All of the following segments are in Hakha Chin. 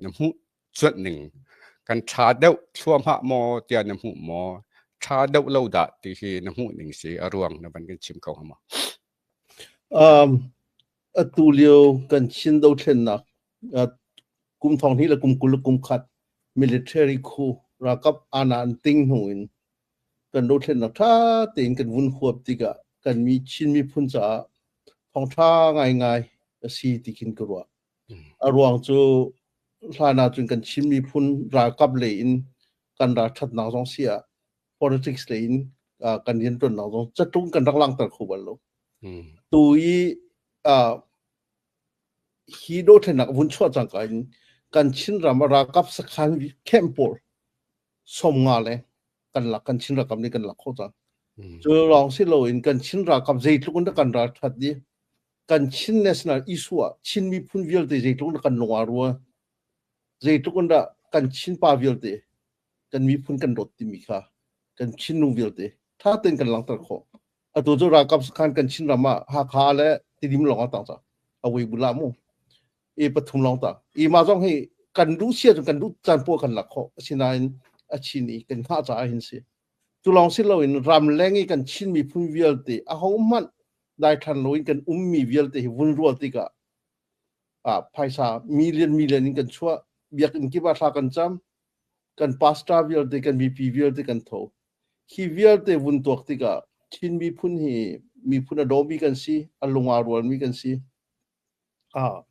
Na hmuh cuanh ning kan ṭha deuh thluahmah maw tiah na hmuh maw? Ṭha deuh lo dah ti hi na hmuh ning si a ruang na van kan chim kho hnga maw? Atu lio kan Chin dothlennak kum thong hnih le kum 20 le kum khat military khu ralkap ana an ting hnu in kan dothlennak ṭha tein kan vun huap tikah kan mi Chin miphun caah thawngṭha ngaingai a si ti khin ka ruah. A ruang cu hlan ahcun kan Chin miphun ralkap lei in kan ralṭhatnak zong si ah politics lei in kan rianṭuannak zong catlung kan rak langhter kho bal lo. Tu i hi dothlennak vun chuah cangka in kan Chinram ah ralkap sakhan camp pawl 50 le kan lak kan Chin ralkap nih kan lak khawh cang. Cu lawng si loin kan Chin ralkap zeitluk in dah kan ralṭhat i kan Chin national issue ah Chin miphun vialte zeitluk in kan lung aa rua zeitluk in dah kan Chin pa vialte kan miphun kan dawt timi kha kan Chin nu vialte tha tein kan langhter khawh. Atu cu ralkap sakhan kan Chin ram ah Hakha le Tidim lawng ah tang cang. Awei bula mu. E pathum lawng tang. I ma zong hi kan duh sia cu kan duh caan poah kan lak khawh. Asinain a chin i kan hngah caah hin si. Cu lawng si loin ramleng i kan Chin miphun vialte ahohmanh daithlan loin kan ummi vialte hi vun rual tikah ah phaisa million million in kan chuah biakinn kip ah thla kan cam kan pastor vialte kan mipi vialte kan tho hi vialte vun tuak tikah Chin miphun hi miphun a dawmi kan si a lung aa rualmi kan si a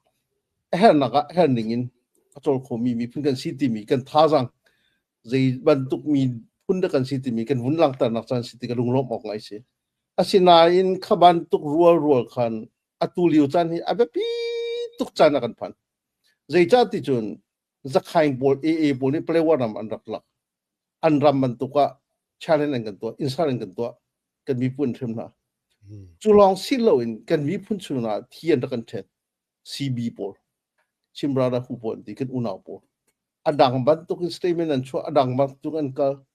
hernak ah her ning in a cawl khomi miphun kan si timi kan thazaang zei bantuk miphun dah kan si timi kan vun langhternak caan si ti ka lunglawmh awk ngai si. Asinain kha bantuk rual rual khan atu lio caan hi a biapi tuk caan a kan phan. Zeicah ti cun Zakhaing pawl AA pawl nih Palewa ram an rak lak. An ram bantuk ah challenge an kan tuah, insult an kan tuah. Kan miphun an hrem hna. Cu lawng si loin kan miphun chungah thi an rak kan ṭhen. CB pawl, Chin Brotherhood pawl an ti, kan unau pawl. A dang bantuk in statement an chuah, a dang bantuk an kal.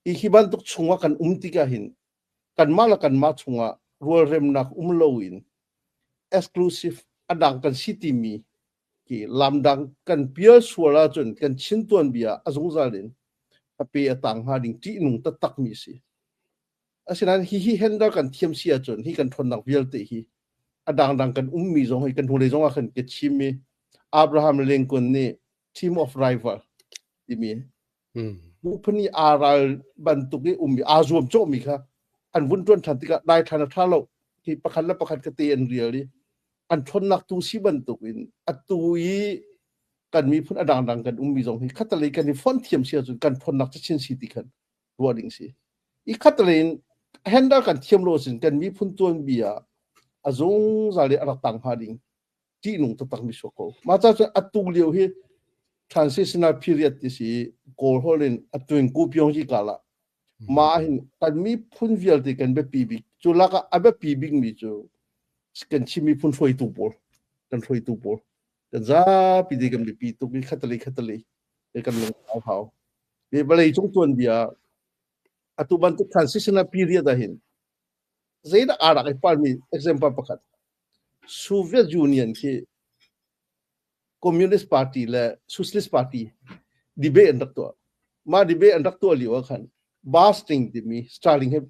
Hi hi bantuk chungah kan um tikah hin kanmah le kanmah chungah rualremnak um loin exclusive a dang kan si timi ki lamdang kan pial sual ahcun kan Chin tuanbia a zungzal in a pe a tang hnga ding ṭihnung taktak mi si. Asinain hihi handle kan thiam si ahcun hi kan ṭhawnnak vialte hi a dangdang kan ummi zong hi kan hnulei zong ah khan ka chim i Abraham Lincoln nih team of rival timi buphun i aa ral bantuk i ummi aa zuam cawhmi kha an vun ṭuan ṭhan tikah daithlan a ṭha lo hi pakhat le pakhat ka te an rial i an ṭhawnnak tu si bantuk in atu i kan miphun a dangdang kan ummi zong hi khatalei kan i fonh thiam si ahcun kan ṭhawnnak cachin si ti khan ruah ding si. I khatalei in handle kan thiam lo sin kan miphun tuanbia a zungzal i a rak tang hnga ding ṭihnung taktak mi suak ko. Mah ca cun atu lio hi transitional period ti si Kawl holh in atuin ku pyong hi kala ma hin kan miphun vialte kan biapi bik cu lakah a biapi bik mi cu kan Chin miphun hruaitu pawl kan hruaitu pawl kan zapi te kan biapi tuk i khatalei khatalei kan lung au hau Hi vawlei cung tuanbia atu bantuk transitional period ah hin zeidah aa rak i palmi example pakhat Soviet Union khi Communist Party le Socialist Party debate an rak tuah. Mah debate an rak tuah lio ah khan Basting timi Stalin he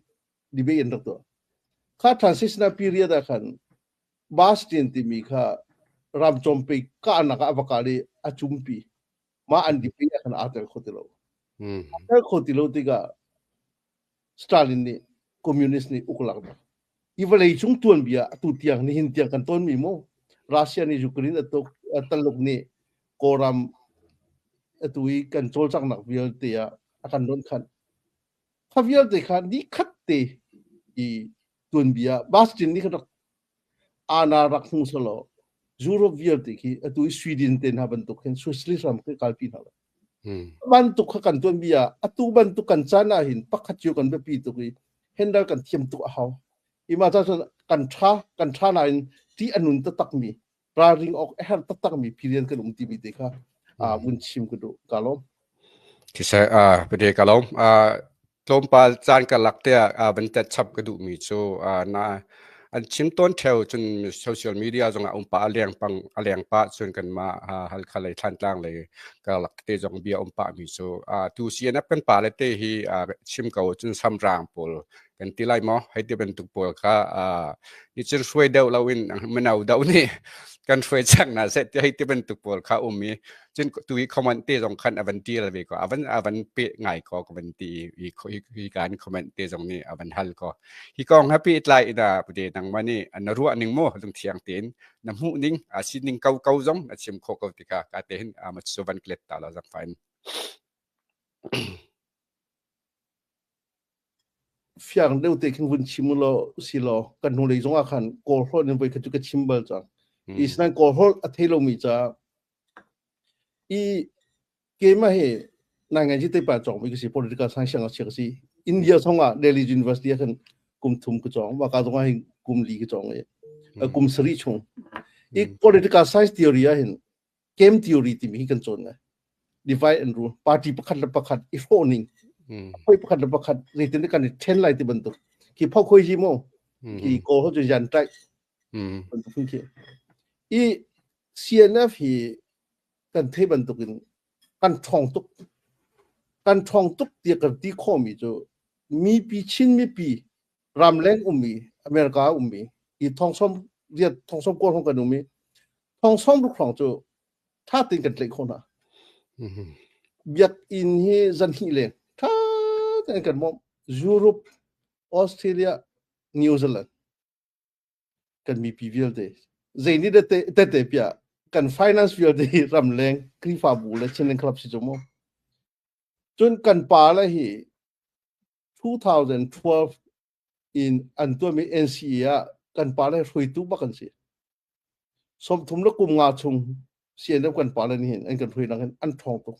debate an rak tuah. Kha transitional period ah khan Bastin timi kha ramcawmpe kahnak ah a va kal i a cumpi. Mah an debate ah khan aa tel kho ti lo. Aa tel kho ti lo tikah Stalin nih communist nih uk lak dak. Hi vawlei cung tuanbia atu tiang nihin tiang kan tonmi mu Russia nih Ukraine a tuk Taluk nih Kawlram atu i kan cawlcanghnak vialte ah a kan donh khanh. Kha vialte kha ni khat te i tuanbia Bastin nih khan rak Ana rak hmu selaw Europe vialte khi atu i Sweden te hna bantuk hin Socialist ram khi kalpi hna lo. Bantuk kha kan tuanbia atu bantuk kan caan ah hin pakhat cio kan biapi tuk i handle kan thiam tuk a hau. Ima ca cun kan tha kan tha nain ti a nun taktak mi ralring awk a herh taktak mi period kan um timi te kha vun chim ka duh ka lawm. Siseh, pede ka lawm. Tlawmpal caan karlak te ah van tet chap ka duhmi cu na. An chim tawn theo cun social media zongah um pa a leng pang a leng pa cun kan mah Halkha lei Thlantlang lei karlak te zong bia um pa mi cu tu CNF kan pa le te hi chim ko cun samrang pawl kan ti lai maw hei ti bantuk pawl kha ni cun hruai deuh lo in mino deuh nih kan hruai cang na seh ti hei ti bantuk pawl kha um i cun tu hi comment te zong khan avan tial ve ko avan avan pe ngai ko ka van ti i hi kan comment te zong nih avan hal ko hi kong happy tlai ina pute nang ma nih na ruah ning mo lung thiang tein na hmuh ning a si ning ko ko zong na chim kho ko tika ka te hin ama chu van klet ta la zang fain. Fiang deuh te khin vun chim law si law kan hnu lei zong ah khan Kawl holh in voi khat cu ka chim bal cang. Isnan Kawl holh a thei lomi ca i keimah hi nai ngai te pa chong mi ka si, political science siang ka si. India song ah Delhi University ah khan kum thum ka chong, wa ka zong ah hin kum li ka chong i kum sari chung i political science theory ah hin game theory timi hi kan cawn ngai, divide and rule, party pakhat le pakhat i hrawh ning, khoi pakhat le pakhat zeitin kan i then lai ti bantuk khi phau khoi hi mo khi ko ho chu yan tai bantuk khi i CNF hi kan thei bantuk in kan ṭhawng tuk, kan ṭhawng tuk tiah kan ti khawhmi cu mipi, Chin mipi ramleng ummi, America ummi i thong sawm riat thong sawm kawl hong kan um i thong sawm ruk hrawng cu ṭha tein kan tlaih khawh hna. Biakinn hi zan hnih leng ṭha tein kan bawmh. Europe, Australia, New Zealand kan mipi vialte zei nih dah tete piah kan finance vialte hi ramleng Khrihfabu le Chinland Club si cu mu. Cun kan pa le hi 2012 in an tuahmi NCA ah kan pa le hruaitu bak an si. Sawmthum le kum nga chung CNF kan pa le nih hin an kan hruainak hin an ṭhawng tuk.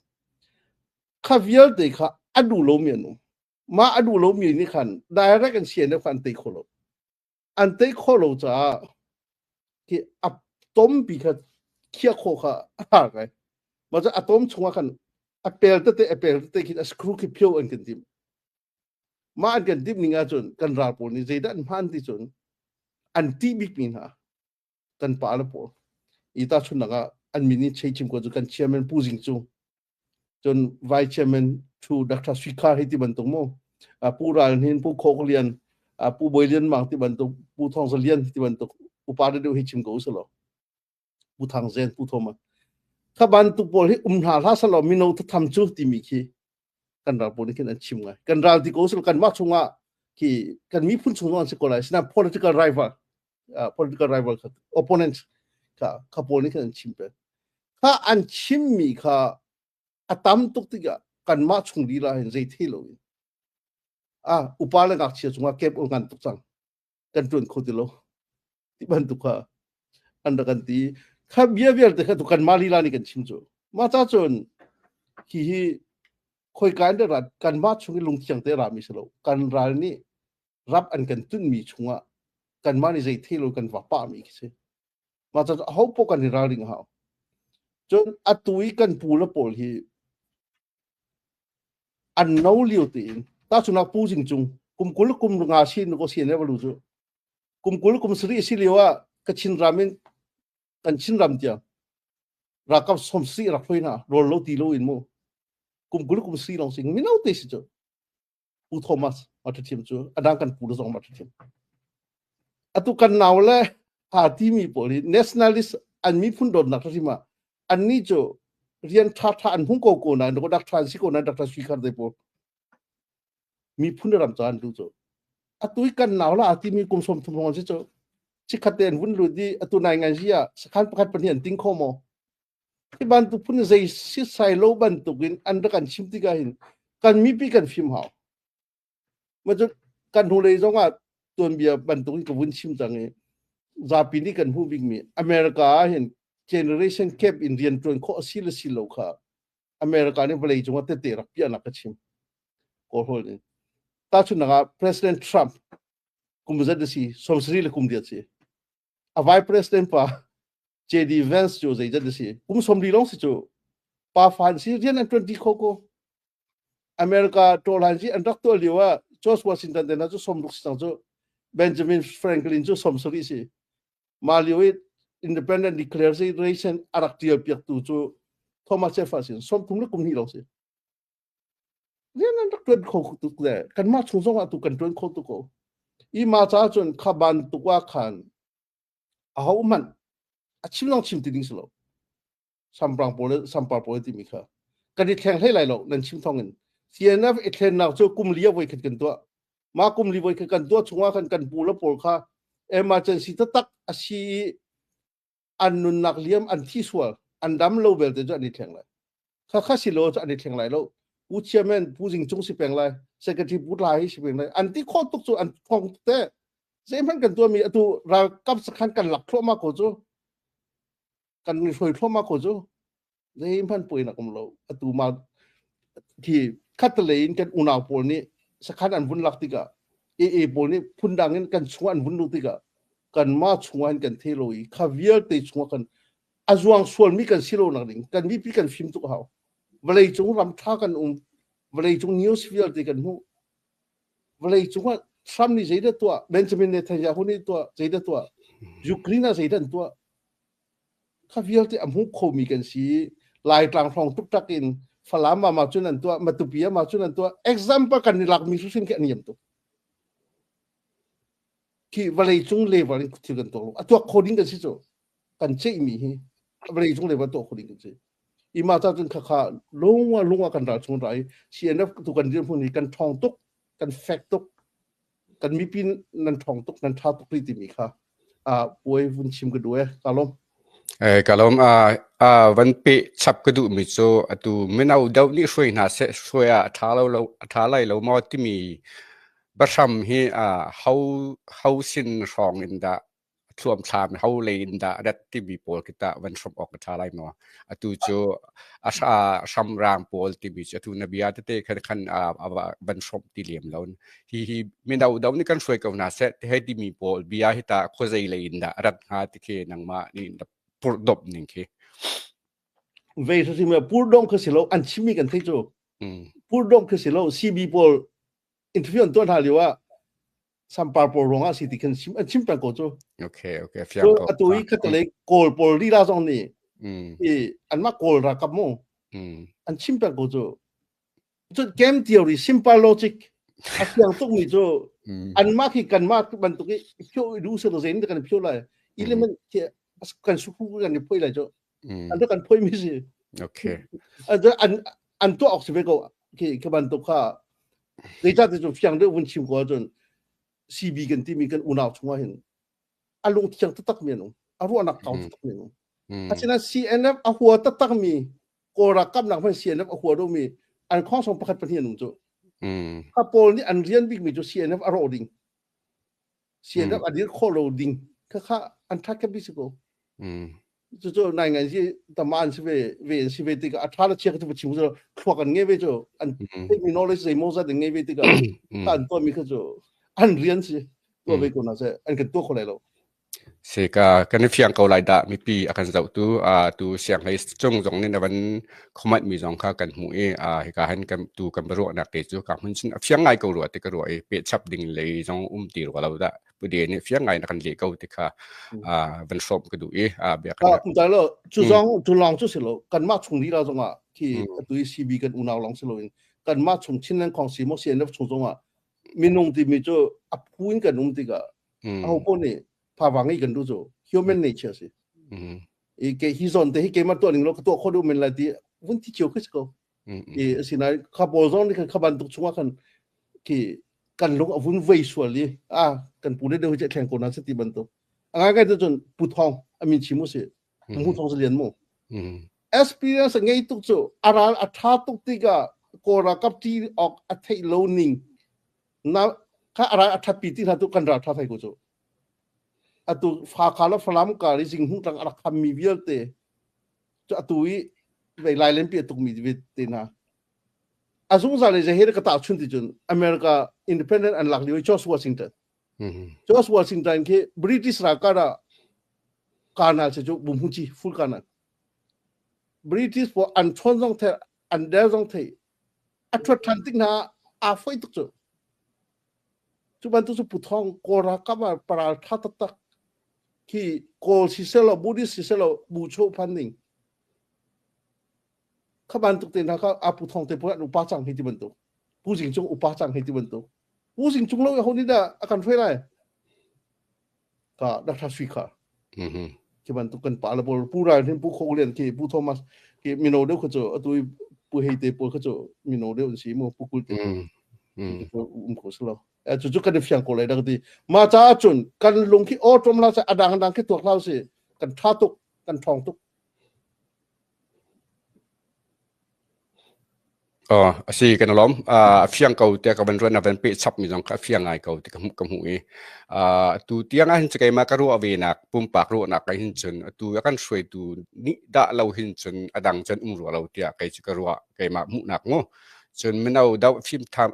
Kha vialte kha a duh lomi an um. Mah a duh lomi nih khan direct in CNF kha an tei kho lo. An tei khawh lo caah khi a tompi kha khiah khawh kha a har ngai. Mah cu a tom chungah khan a pel tete a pel tete khi a screw khi phio an kan timh. Mah an kan timh ning ahcun kan ral pawl nih zeidah an hman ti cun an ṭih bikmi hna kan pa le pawl i tahchunhnak ah an min in chei chim ko cu kan chairman Pu Zing Cung, cun vice chairman Thu Dr. Sui Khar hei ti bantuk mu, Pu Ral Hnin, Pu Khok Lian, Pu Bawi Lian Mang ti bantuk, Pu Thawng Za Lian ti bantuk upa deuh hi chim ko usalaw, Pu Thang Zen, Pu Thomas kha bantuk pawl hi um hna hlah selaw mino thatham cu timi khi kan ral pawl nih khin an chim ngai. Kan ral ti ko sul kan mah chungah khi kan miphun chung an si ko lai, sina political rival, political rival kha, opponent kha, kha pawl nih khin an chim pe kha. An chim mi kha a tam tuk tikah kan mah chung lila hin zei thei lo in a upa le ngakchia chungah kep ul ngan tuk cang, kan tuan kho ti lo ti bantuk kha an rak kan ti. Kha bia vialte kha tu kan mah lila nih kan chim cu. Mah ca cun hi hi khoika in rat kan mah chung i lungthiang te rami si lo, kan ral nih rap an kan tunmi chungah kan mah nih zei thei lo kan va pah mi khi si. Mah ca ho po kan i ralring hau. Cun atu i kan pu le pawl hi an no lio tein, tahchunak Pu Zing Cung kum 20 kum nga sin ko si ne balu cu kum 20 kum 70 si lio ah Kachin ram in kan Chin ram tiang ralkap 70 rak hloi na rol lo ti lo in mu kum 20 kum 70 long sing mino te si cu. Pu Thomas ma thiam cu adang kan pu le zong ma thiam. Atu kan nau le aa timi pawl hi nationalist an miphun dawtnak hrim ah annih cu rian ṭha ṭha an hung ko ko nain doctor an si ko nain Dr. Sui Khar te pawl miphun ram ca an duh cu. Atu i kan nau la aa timi kum 30 hrawng an si cu chikkhat te an vun lut i atu nai ngai zi ah sakhan pakhat pahnih an ting kho maw? Hi bantuk phun zei sitsai lo bantuk in an rak kan chim tikah hin kan mipi kan fim hau. Ma cu kan hnulei zong ah tuanbia bantuk in ka vun chim cang i zapi nih kan hmuh bikmi America ah hin generation gap in rian ṭuan khawh a si le si lo kha America nih vawlei cungah tete rak piahnak ka chim Kawlhawl in. Tahchunhnak ah President Trump kum zat a si, 70 le kum riat si. A vice president pa JD Vance cu zeizat a si, kum 40 lawng si cu. Pa fan si, rian an ṭuan dih kho ko. America tawlhan hi an rak tuah lio ah George Washington te hna cu 60 si cang cu. Benjamin Franklin cu 70 si. Mah lio i Independent Declaration a rak tial piaktu cu Thomas Jefferson 32 lawng si. Rian an rak ṭuan kho tuk le kanmah chung zong ah tu kan ṭuan kho tuk ko. I ma ca cun kha bantuk ah khan aho hmanh a chim lawng chim ti ding si lo. Samprang pawl le sampar pawl timi kha kan i thleng hlei lai lo nan chim thawng in. CNF i thlennak cu kum li a voi khat kan tuah. Mah kum li voi khat kan tuah chungah khan kan pu le pawl kha emergency taktak a si i an nunnak liam an thi sual an dam lo belte cu an i thleng lai. Kha kha si lo cu an i thleng lai lo. Pu chairman Pu Zing Cung si peng lai, secretary Pu Tla hi si peng lai. An ti khawh tuk cu an thong tuk te. Zeihmanh kan tuahmi atu ralkap sakhan kan lak thluahmah ko cu. Kan i hruai thluahmah ko cu. Zeihmanh puainak um lo. Atu ma khi khatlei in kan unau pawl nih sakhan an vun lak tikah AA pawl nih phundang in kan chungah an vun luh tikah kanmah chungah hin kan thei lo i kha vialte chungah kan a zuang sualmi kan si lo nak ding kan mipi kan fim tuk hau. Vawlei cung ram tha kan um vawlei cung news vialte kan hmuh vawlei cung ah Trump nih zeidah tuah Benjamin Netanyahu nih tuah zeidah tuah Ukraine ah zeidah an tuah Kha vialte a hmu khomi kan si. Laitlang hrawng tuktak in Falam ah ma cun an tuah, Matupi ah ma cun an tuah. Example kan i lakmi hrimhrim khi an niam tuk. Khi vawlei cung level in thil kan tuah lo. A tuak kho ding kan si cu. Kan ceihmi hi vawlei cung level tuah kho ding kan si. Ima ca cun khakha lungwa lungwa kan ral chung rai. CNF tu kan dirhmun hi kan ṭhawng tuk, kan fek tuk. Kan mipi nan ṭhawng tuk, nan ṭha tuk rih timi kha puai vun chim ka duh e. Ka lawm. Eh, ka lawm. Van pe chap ka duh mi cu atu mino deuh nih hruai hna seh hruai ah a ṭha lo lo a ṭha lai lo maw timi bahram hi ho ho sin hrawng in dah thluamthlam ho lei in dah rat timi pawl khi tah van hrawmh awk a ṭha lai maw? Atu cu a hramrang pawl timi cu atu na bia tete khan khan van hrawmh ti lem lo. Hi hi mino do nih kan hruai ko hna seh ti hei timi pawl bia hi tah khuazei lei in dah rat hnga ti khi nangmah nih na purhdawmh ning khi. Vei hrim purdong kha si lo an chimmi kan thei cu. Purdong kha si lo CB pawl interview an tuah hna lio ah sampar pawl ruangah si ti khan chim an chim peng ko cu. Okay, okay, fiang ko. Atu i khatalei Kawl pawl lila zong nih i anmah Kawl ralkap mu an chim peng ko cu. Cun game theory simple logic a fiang tuk mi cu anmah khi kanmah bantuk i phio i duh se lo zein kan phio lai. Element khi kan su kan i phoi lai cu. An kan phoi mi si. Okay. An an tuah awk si ve ko khi ka bantuk kha Zeicah ti cu fiang deuh vun chim ko ahcun CB kan timi kan unau chungah hin a lungthiang taktakmi an um. A ruahnak kau taktakmi an um. Asinain CNF a hua taktakmi Kawl ralkap nak hmanh CNF a hua deuhmi an khawngsawng pakhat pahnih an um cu. Kha pawl nih an rian bikmi cu CNF a rawh ding. CNF a dir khawh lo ding. Khakha an ṭhat kha bi si ko. Cucu nai ngai si tama an si ve ve an si ve tikah a ṭha le chia cu chim cu thluak an ngei ve cu an theihmi knowledge zeimaw zat an ngei ve tikah kha an tuahmi kha cu an rian si tuah ve ko hna seh an kan tuah kho lai lo. Si ka kan i fiang ko lai dah mipi a kan zohtu tu sianghlei cung zong nih na van comment mi zong kha kan hmuh i hika hin kan tu kan biaruahnak te cu ka hmun cun a fiang ngai ko rua ti ka ruah i pehchap ding lei zong um ti rua lo dah pude nih fiang ngai na kan leh ko ti kha van hrawm ka duh i bia kan um lo cu zong cu lawng cu si lo kanmah chung lila zong ah khi atu i CB kan unau lawng si lo in kanmah chung Chinland Council mo CNF chung zong ah minung timi cu a phu in kan um tikah aho paoh nih phawang i kan duh cu human nature si i ke hi zon te hi keimah tuah ning lo ka tuah kho duh men lai ti vun ti cio khi si ko i asinain kha pawl zong nih khan kha bantuk chungah khan khi kan lung a vun vei sual i a kan pu le deuh hi thleng ko na se ti bantuk a ngai ngai cun pu thong a min chim u si pu thong lian mu experience ngei tuk cu a ral a tha tuk tikah kawl ralkap ti awk a theih lo ning na kha a ral a thatpi ti hna tu kan ral tha thai ko cu atu fa kha la falam ka ri jing hung tang a rak kham mi vialte cu atu i vei lai len pi tuk mi te na a zungzal le he ka ta chun ti cun America independent an lak lio George Washington George Washington khi British ralkap ah colonel se cu bum chi full colonel British po an chon zong the an der zong thei a thuat than tik na a foi tuk cu. Cu bantuk cu Pu Thawng Kawl ralkap ah paral ṭha taktak khi Kawl siselaw Buddhist siselaw bu cho phan ding kha bantuk te hna kha a Pu Thawng te pawl an upa cang hi ti bantuk Pu Zing Cung upa cang hi ti bantuk Pu Zing Cung lo ho nih dah a kan hruai lai ka Dr. Sui kha khi bantuk kan pa le pawl Pu Ral Hnin Pu Khok Lian khi Pu Thomas khi mino deuh kha cu atu i Pu Hei te pawl kha cu mino deuh an si mu Pu Kul te um kho si lo cu cu kan i fiang ko lai dak ti ma ca cun kan lung khi awṭom la a dang dang khi tuak hlau si kan ṭha tuk kan ṭhawng tuk Aw, a si kan i lawm. A fiang ko tiah ka van ruat na van peh chapmi zong kha a fiang ngai ko ti ka hmuh ka hmuh i atu tiang ah hin cu keimah ka ruah ve nak pumpak ruahnak ah hin cun atu a kan hruaitu nih dah lo hin cun a dang cun um rua lo tiah kei cu ka ruah keimah hmuhnak mu. Cun mino do fimtham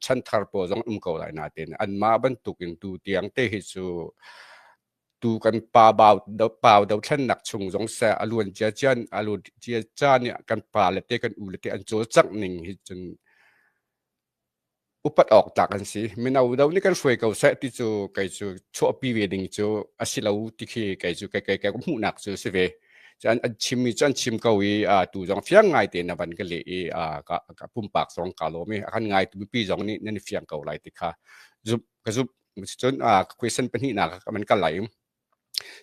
chanthar pawl zong um ko lai nain anmah bantukin tu tiang te hi cu Tu kan pa bau pau dothlennak chung zong seh a luan cia cian a luan cia caan i kan pa le te kan u le te an cawlcangh ning hi cun upat awk tlak an si. Mino do nih kan hruai ko seh ti cu kei cu chuahpi ve ding cu a si lo ti khi kei cu kei kei kei hmuhnak cu si ve. Cun an chimmi cu an chim ko i tu zong fiang ngai tein a van ka leh i ka, ka pumpak zong ka lawm i a kan ngaitu mipi zong nih nan i fiang ko lai ti kha zumh ka zumh. Cun question pahnihnak ah kan kal lai.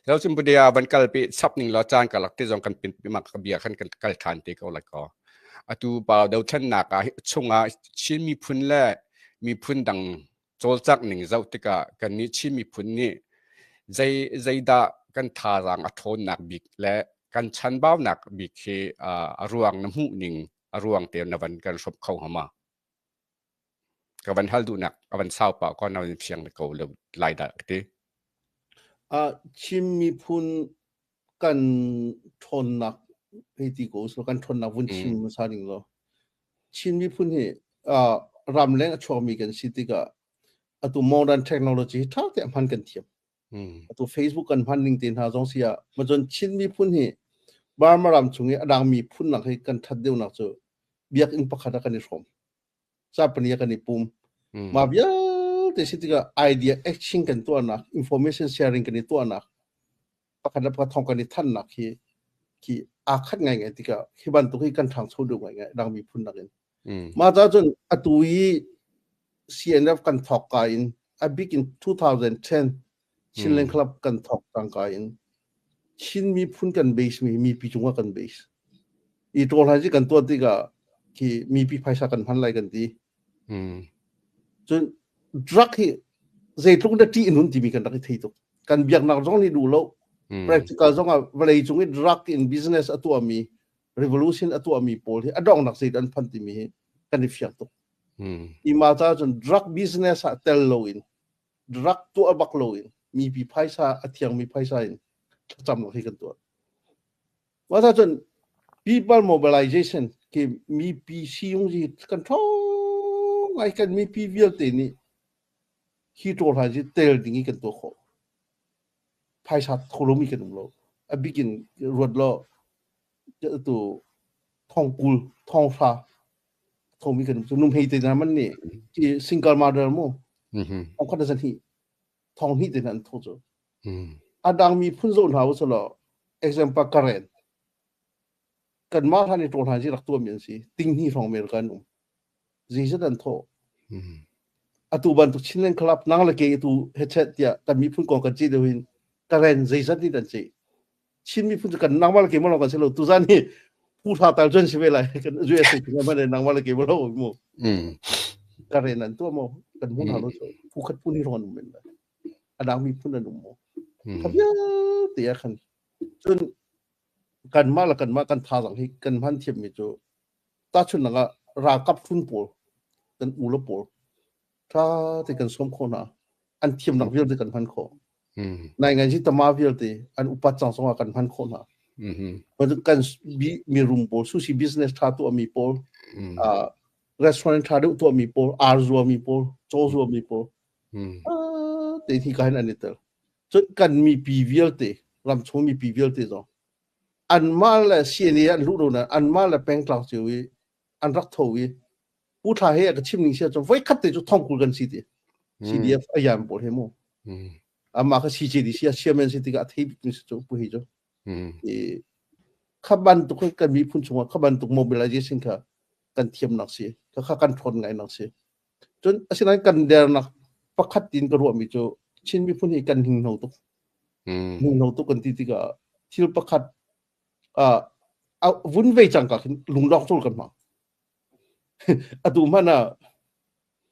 Lo cun budea van kal pe sap ning law caan karlak te zong kan pin pi mak ka bia khan kan kal than te ko lai ko. Atu pau dothlennak ah chungah Chin miphun le miphun dang cawlcangh ning zoh tikah kannih Chin miphun nih zei zeidah kan thazaang a ṭhawnnak bik le kan chanbaunak bik hi a ruang na hmuh ning a ruang te na van kan hrawmh kho hnga ma? Ka van hal duhnak a van sau pah ko na van fiang ko lo lai dah ka ti. Chin miphun kan ṭhawnnak hei ti ko usih kan ṭhawnnak vun chim hmasa ning law Chin miphun hi ramleng a chuakmi kan si tikah atu modern technology hi ṭha tein hman kan thiam. Atu Facebook kan hman ning te hna zong si ah macun Chin miphun hi Burma ram chung i a dang miphun nak hi kan ṭhat deuhnak cu biakinn pakhat ah kan i hrawm. Capani ah kan i pum. Mah vialte si tikah idea exchange kan tuahnak, information sharing kan i tuahnak, pakhat le pakhat thawng kan i thannak hi khi aa khat ngaingai tikah hi bantuk hi kan ṭhangcho deuh ngaingai dang miphun nakin. Mah ca cun atu i CNF kan thawk ka in a bik in 2010 Chinland Club kan thawk cangka in Chin miphun kan base mi mipi cungah kan base. I ṭawl hai kan tuah tikah khi mipi phaisa kan hman lai kan ti. Cun drug hi zeitluk na ṭih nun timi kan rak i thei tuk. Kan biaknak zong nih duh lo. Practical zong ah vawlei cung i drug in business a tuahmi revolution a tuahmi pawl hi a donghnak zei an phan timi hi kan i fiang tuk. Ima ca cun drug business ah tel loin drug tuah bak loin mipi phaisa a thiangmi phaisa in thlacamnak hi kan tuah. Wa cun people mobilization ke mipi siyung ji kan thong ngai kan mipi vialte nih hi ṭawl hlan hi tel ding i kan tuah khawh. Phaisa tholomi kan um lo. A bikin ruat law tu thong kul thong hra thomi kan um cu num hei te na man nih ki single mother mu thong khat zan hi thong hnih te na an tho cu a dang mi phun zo hna u law example karen kan mah hlan i ṭawl hlan rak tuahmi an si ting hnih hrawng mel kan um zeizat an thawh atu bantuk Chinland Club nang le ke tu hechet tiah kan miphun kong kan cih deuh hin karen zeizat nih kan cih Chin miphun cu kan nangmah le keimah lawng kan si lo tuzan hi phu tha tal cun si ve lai kan USA tu ma le nangmah le keimah lawng mu karen an tuah mo kan hmun halo cu phu khat phu ni ron men lai adang miphun an um mo kha vialte ah khan cun kanmah le kanmah kan thazaang hi kan hman thiammi cu tahchunhnak ah ralkap hlun pawl kan u le pawl ṭha te kan sawm khawh hna an thiamnak vialte kan hman khawh nai ngai si tama vialte an upat cang zongah kan hman khawh hna kan mirum pawl sushi business ṭha tuahmi pawl restaurant ṭha deuh tuahmi pawl ar zuami pawl caw zuami pawl te hi ka hin an i tel cun kan mipi vialte ramchung mipi vialte zong anmah le CNA an luh lo nain anmah le pengtlang cio i an rak tho i Pu Thla he a ka chim ning sia cun voikhat te cu thongkul kan si ti. CDF a yan pawl he mu. Amah kha CJDC a chairman si tikah a thei bik mi si cu pu hi cu. I kha bantuk kan miphun chungah kha bantuk mobilization kha kan thiamnak si kha kha kan ṭhawn ngainak si. Cun asinain kan dernak pakhat tin ka ruahmi cu Chin miphun hi kan hninghno tuk. Hninghno tuk kan ti tikah thil pakhat vun vei cangka khin lunglawk cul kan hmang. Atu hmanh ah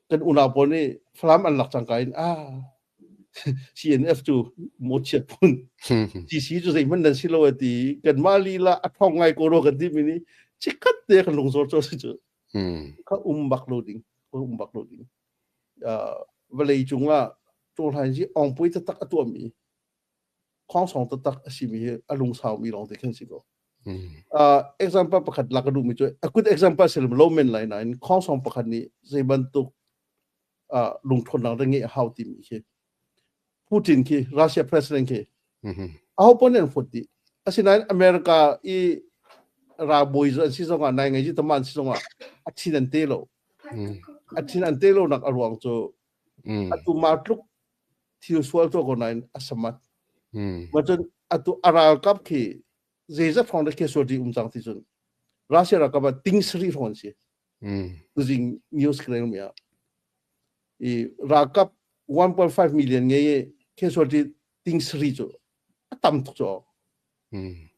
kan unau pawl nih Falam an lak cangka in ah CNF cu mawchiat phun GC cu zeihmanh nan si lo a ti kanmah lila a ṭhawng ngai ko rua kan ti mi nih chikkhat te kan lungzor cu si cu kha um bak lo ding um bak lo ding vawlei cung ah ṭawlhain hi ongpui taktak a tuahmi khongsong taktak a simi hi a lungsaumi lawng te khan si ko. Example pakhat lak ka duhmi cu a good example si lo men lai nain khongsong pakhat nih zei bantuk lungthawnnak da ngeih a hau timi khi Putin khi Russia president khi aho pon an fut dih. Asinain America i ralbawi an si zongah nai ngai ji tama an si zongah a thin an te lo. A thin an te lo nak a ruang cu atu ma tluk thil sual tuah ko nain a samat. Ma cun atu a ralkap khi zeizat hrawng dah casualty um cang ti cun Russia ralkap ah ting sari hrawng an si. Tuzing news ka rel mi ah i ralkap 1.5 million ngei i casualty ting sari cu a tam tuk cu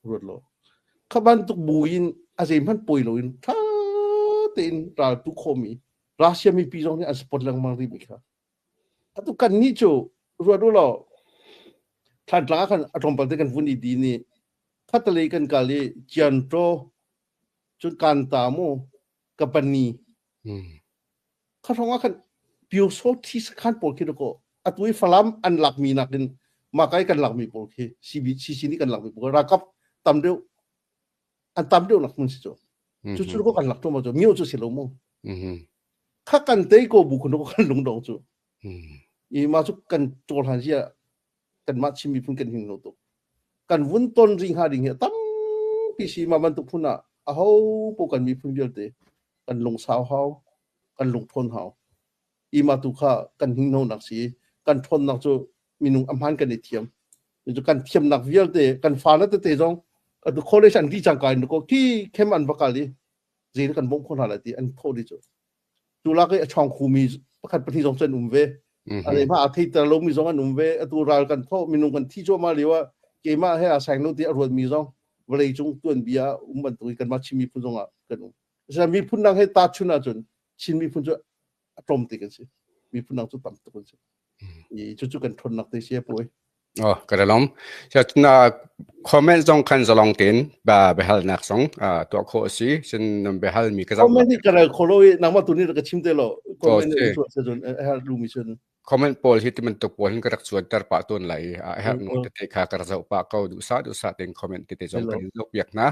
ruat lo. Kha bantuk bu in a zeihmanh poi loin tha tein ral tu khomi Russia mipi zong nih an support lengmang rih mi kha. Atu kannih cu ruat u law Thlantlang ah khan a tlawmpal te kan vun i din i khatalei kan kal i Cianṭaw cun Kanta mu Kapani kha hrawng ah khan Pyosawthi sakhan pawl khi dakaw atu i Falam an lakmi nakin mah kai kan lakmi pawl khi CB CC nih kan lakmi pawl ralkap tam deuh an tam deuh nak hmun si cu cu cu kan lak ṭuam cu mio cu si lo mu kha kan tei ko bu khun kan lungdong cu i ma cu kan cawl han zia kan mah Chin miphun kan hing lo tuk kan vun ton ring ha ding hi tampi si ma bantuk phun ah aho po kan miphun vialte kan lungsau hau kan lungthawn hau i ma tu kha kan hing no nak si kan thawn nak cu minung a hman kan i thiam cu kan thiamnak vialte kan fa na tete zong atu college an di cang kai ko ki khem an va kal i zei kan bawmh khawh hna lai ti an thawh dih cu tu lak i a chawng khumi pakhat pahnih zong cu an um ve a ma a theiter lomi zong an um ve atu ral kan thawh minung kan thi cuahmah lio ah keimah he a sang lo ti a ruatmi zong vawlei cung tuanbia um bantuk in kanmah Chin miphun zong ah kan um asinain miphun dang he tahchun ahcun Chin miphun cu a tlawm te kan si miphun dang cu tam tuk an si i cucu kan ṭhawnnak te si a puai Oh, ka lawm. Na comment zong khan zalong tein ba biahalnak zong tuah khawh a si. Cun nan biahalmi ka Comment hi ka rel kho lo i nangmah tu nih ka chim te lo. Comment ni tuah se cun a herh lumi cun. Comment pawl hi ti bantuk pawl hin ka rak cuanter pah tawn lai. A herh nu tete kha ka rak zoh pah ko. Duhsah duhsah tein comment tete zong kan in zoh piak hna.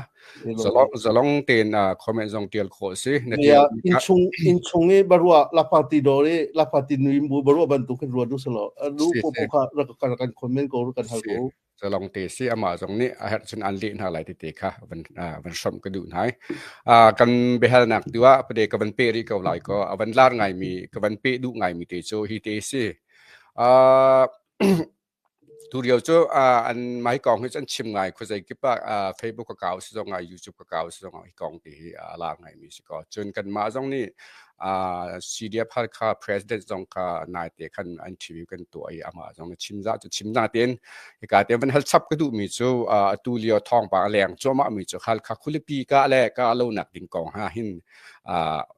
Zalong zalong tein comment zong tial khawh a si. Na tial inchung inchung i barua lapati dor i lapati nui bu barua bantuk khin ruat du selo lu po po kha rak kan kan comment ko kan hal ko. Zalong te si ama zong nih a herh cun an leh hna lai tete kha van van hrawmh ka duh hna. Kan biahalnak tu ah pade ka van pe rih ko lai ko a van lar ngaimi ka van pe duh ngaimi te cu hi te si. Tulio cu an mah hi kong hi cu an chim ngai khuazei kip ah Facebook ka kau si zongah YouTube ka kau si zongah hi kong ti hi a lar ngaimi si ko. Cun kanmah zong nih CDF Halkha President zong kha naite khan an interview kan tuah i amah zong nih chim zah cu chim natein hika te van hal chap ka duhmi cu atu lio thawngpang a leng cuahmahmi cu Halkha khualipi ka le ka lonak ding kong ha hin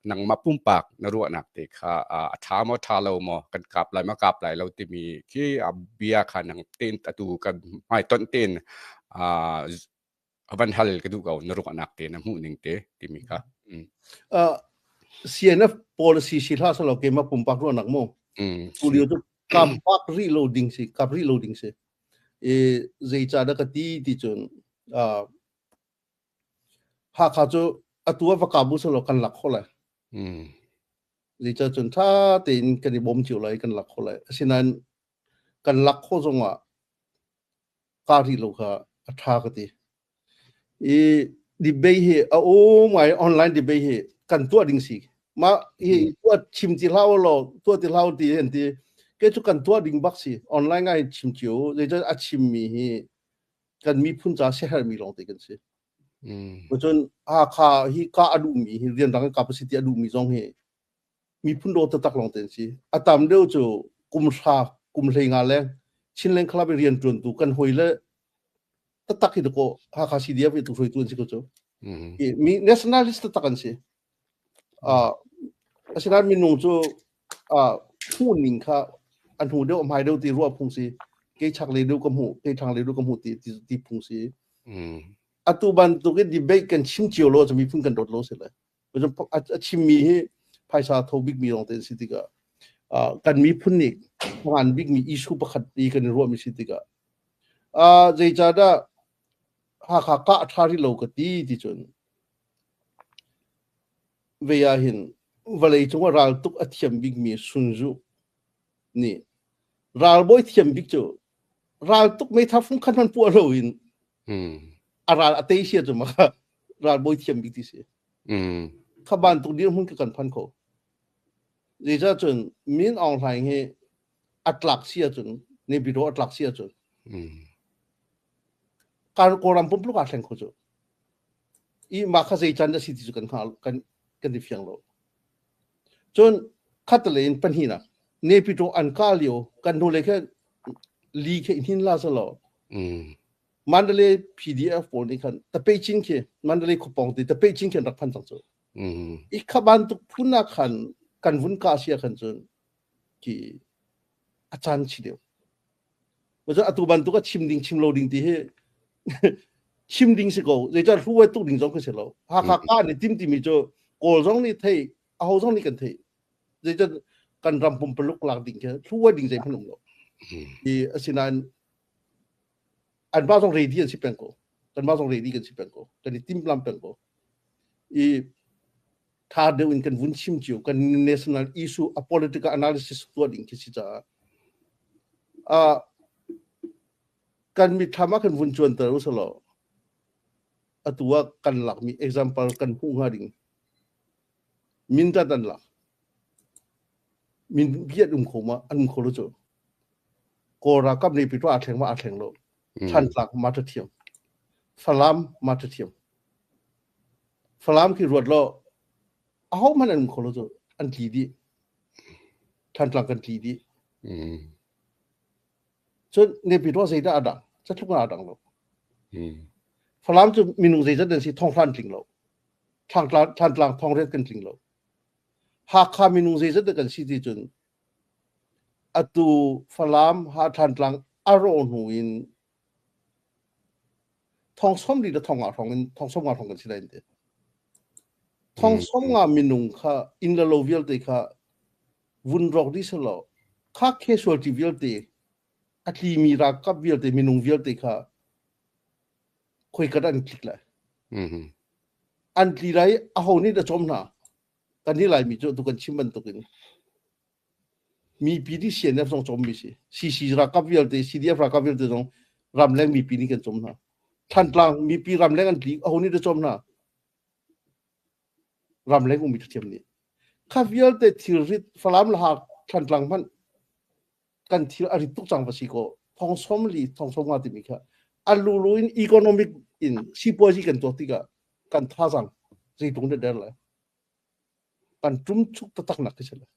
nangmah pumpak na ruahnak te kha a ṭha maw ṭha lo maw kan kap lai maw kap lai lo timi khi a bia kha nang tein atu kan hmaitonh tein a van hal ka duh ko na ruahnak te na hmuh ning te timi kha. CNF policy si hlah selaw keimah pumpak ruahnak mu. Tu lio cu kap bak rih lo ding si kap rih lo ding si. I zeica dah ka ti ti cun Hakha cu atu ah va kap u selaw kan lak kho lai. Zeicah cun ṭha tein kan i bawm cio lai kan lak kho lai. Asinain kan lak khawh zongah kaa rih lo kha a ṭha ka ti. I debate hi a um ngai online debate hi kan tuah ding si. Mah hi tuah chim ti hlah u law tuah ti hlah u ti an ti. Ke cu kan tuah ding bak si. Online ngai chim cio. Zeicah a chimmi hi kan miphun ca siaherhmi lawng te kan si. Cun Hakha hi ka a duhmi hi rianrang in capacity a duhmi zong hi miphun dawt taktak lawng te an si. A tam deuh cu kum hra, kum hlei nga leng Chinland Club i rian ṭuantu kan hawi le taktak hi dakaw Hakha CDF i tu hruaitu an si ko cu. Mi nationalist taktak an si. Asinain minung cu hmuh ning kha a hnu deuh a hmai deuh ti ruah phung si. Kei chak lei deuh ka hmuh, kei thlang lei deuh ka hmuh ti ti phung si. Atu bantuk in debate kan chim cio lo cu miphun kan dawt lo si le. A chimmi hi phaisa tho bikmi lawng te an si tikah kan miphun nih ngan bikmi issue pakhat i kan i ruahmi si tikah zeicahdah Hakha kah ṭha rih lo ka ti ti cun Vei ah hin vawlei cung ah raltuk a thiam bikmi Sun Tzu nih ralbawi thiam bik cu raltuk meithal fung khat hmanh puah loin a ral a tei sia cu maka ralbawi thiam bik ti si. Kha bantuk dirhmun ka kan phan kho. Zeicah cun Min Aung Hlaing hi a tlak si ahcun Naypyidaw a tlak si ahcun Kawlram pumpuluk aa thleng kho cu. I mah kha zei can dah si ti cu kan hngal kan kan i fiang lo. Cun khatlei in pahnihnak Naypyidaw an kah lio kan hnulei kha li khe hin la selaw Mandalay PDF pawl nih khan Tapechin khi Mandalay khuapawng ti Tapechin khi an rak phan cang cu. I kha bantuk phun ah khan kan vun kah sia khan cun ki a caan chi deuh. Macu atu bantuk a chim ding chim lo ding ti hi chim ding si ko. Zeicah hruai tuk ding zong khi si lo. Hakha ka nih tim timi cu Kawl zong nih thei, aho zong nih kan thei. Zeicah kan ram pumpaluk lak ding khi hruai ding zeihmanh um lo. I asinain an pa zong ready an si peng ko. Kan mah zong ready kan si peng ko. Kan i timlam peng ko. I tha deuh in kan vun chim cio kan national issue a political analysis tuah ding khi si caah uh, kan mitthlam ah kan vun cuanter usalaw atu ah kan lakmi example kan hmuh hnga ding mindat an lak min biat um kho ma an um kho lo cu kawl ralkap nih pitu aa thleng ma aa thleng lo Thantlang ma ta thiam Falam ma ta thiam Falam khi ruat law ahohmanh an um kho lo cu an tli dih. Thantlang kan tli dih. Cun Naypyidaw zeidah a dang? Catluk ah a dang lo. Falam cu minung zeizat an si thonghra an tling lo. Thantlang thongriat kan tling lo. Hakha minung zeizat kan si ti cun atu Falam ha Thantlang a rawh hnu in Thong 40 le thong nga hrawng in thong 50 hrawng kan si lai an ti. Thong 50 minung kha inn le lo vialte kha vun rawk dih selaw kha casualty vialte a tlimi ralkap vialte minung vialte kha khoika dah an tlik lai. An tli lai aho nih dah cawm hna? Kan hi Laimi cu tu kan chim bantukin Mipi nih CNF zong cawmmi si. CC ralkap vialte, CDF ralkap vialte zong ramleng mipi nih kan cawm hna. Thantlang mipi ramleng an tli, aho nih dah cawm hna? Ramleng ummi ṭhiam nih. Kha vialte thilrit Falam le Thantlang hmanh kan thil a rit tuk cang va si kaw thong som li thong som nga timi kha a lulu in economic in sipuazi kan tuah tikah kan thazang zeitlung dah der lai kan ṭumchuk taktak nak khi si lai.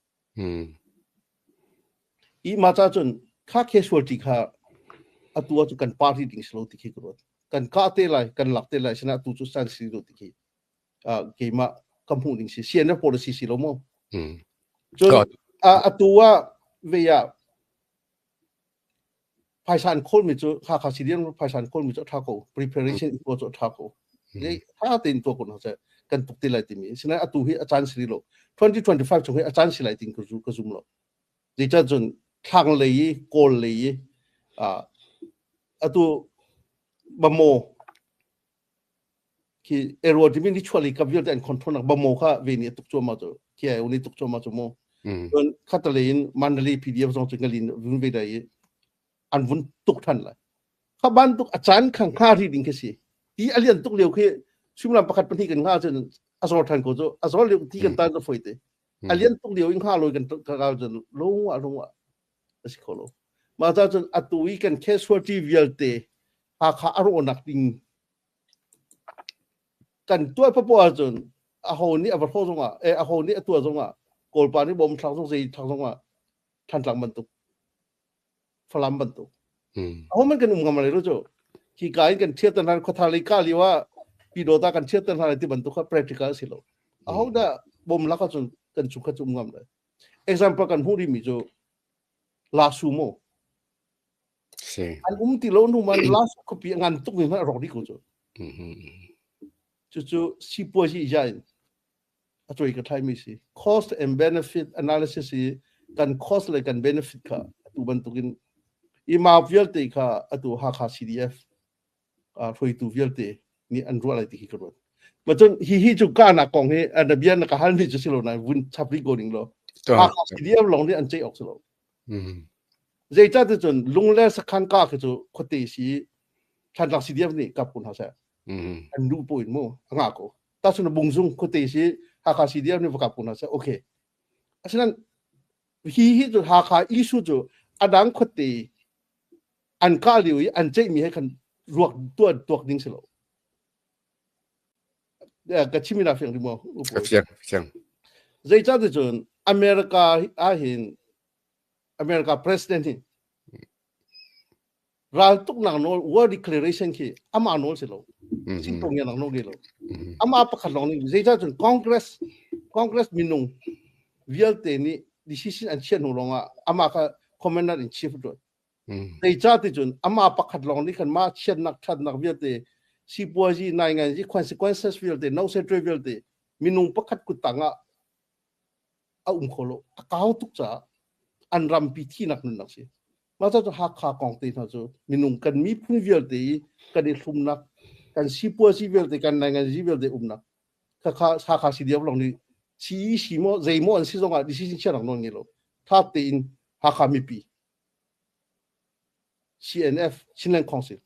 I mah ca cun kha casualty kha atu ah cun kan party ding si lo ti khi ka ruat. Kan kah te lai, kan lak te lai sinah atu cu san si lo ti khi keimah ka hmuh ning si. CNF policy si lo maw? Cun atu ah ve ah Phaisa an khawlmi cu Hakha CDM phaisa an khawlmi cu a ṭha ko. Preparation in tuah cu a ṭha ko. Ṭha tein tuah ko hna seh kan tuk te lai timi. Sinain atu hi a caan si rih lo. 2025 chung hi a caan si lai tin ka zum lo. Zeicah cun thlang lei i Kawl lei i atu Bamo khi ero timi ni chuali kap vialte an control nak bamo kha ve ni tuk chuama cu khi uni tuk chuama cu mu cun khatale in Mandalay PDF zong cu ngalin vun ve dai an vun tuk than lai kha ban tuk a caan khang kha ri ding khi si ti a lian tuk lio khi suimilam pakhat pahnih kan nga cun a zor than ko cu a zor lio ti kan tan cu foi te a lian tuk lio in nga loi kan kal cun lungwa lungwa. A si kho lo. Mah ca cun atu i kan casualty vialte Hakha a rawhnak ding kan tuah papoah ahcun aho nih a va hrawh zongah eh aho nih a tuah zongah Kawlpa nih bom thlak zong zei thlak zongah Thantlang bantuk Falam bantuk aho man kan um ngam lai lo cu hi ka in kan thiat hna khuathar lei ka lio ah Pyidawta kan thiat hna lai ti bantuk kha practical si lo. Aho dah bom lak ahcun kan chung kha cu um ngam lai. Example kan hmuh rihmi cu Lasu mu Si. An um ti lo hnu man Lasu khuapi a ngan tuk mi hmanh a rawk dih ko cu. Cucu sipuazi ja in a cuai ka thlai mi si. Cost and benefit analysis i kan cost le kan benefit kha atu bantukin i ma vialte kha atu Hakha CDF hruaitu vialte nih an ruah lai ti khi ka ruat. Ma cun hi hi cu ka nak kong hi na bia na ka hal mi cu si lo na vun chap rih ko ning law. Hakha CDF lawng nih an ceih awk si lo. Zeicah ti cun Lungler sakhan ka khi cu khuate si Thantlang CDF nih kap kun hna seh. An duh po in mu a ngah ko. Tahchun Bungzung khuate si Hakha CDF nih va kap kun hna seh. Okay. Asinain hi hi cu Hakha issue cu adang khuate an kah lio i an ceihmi he khan ruak tuah tuak ding si lo. Ka chim ina fiang maw? Ka fiang, fiang. Zeicah ti cun America ahhin America president hi raltuknak nawl war declaration khi amah nawl si lo. Singtong nak nawl lo. Amah pakhat lawng nih zeicah cun Congress Congress minung vialte nih decision an chiah hnu lawngah amah kha commander in chief tuan. Zeicah ti cun amah pakhat lawng nih khan mah chiatnak ṭhatnak vialte sipuazi nainganzi consequences vialte no secretary vialte minung pakhat kuttang ah a um kho lo a kau tuk caah an rampi thihnak nunnak si mah cu Hakha kong te hna cu minung kan miphun vialte i kan i hlumnak kan sipuazi vialte kan nainganzi vialte umnak khakha Hakha CDF lawng nih CEC maw zei maw an si zongah decision chianak nawl ngei lo tha tein Hakha mipi CNF Chinland Council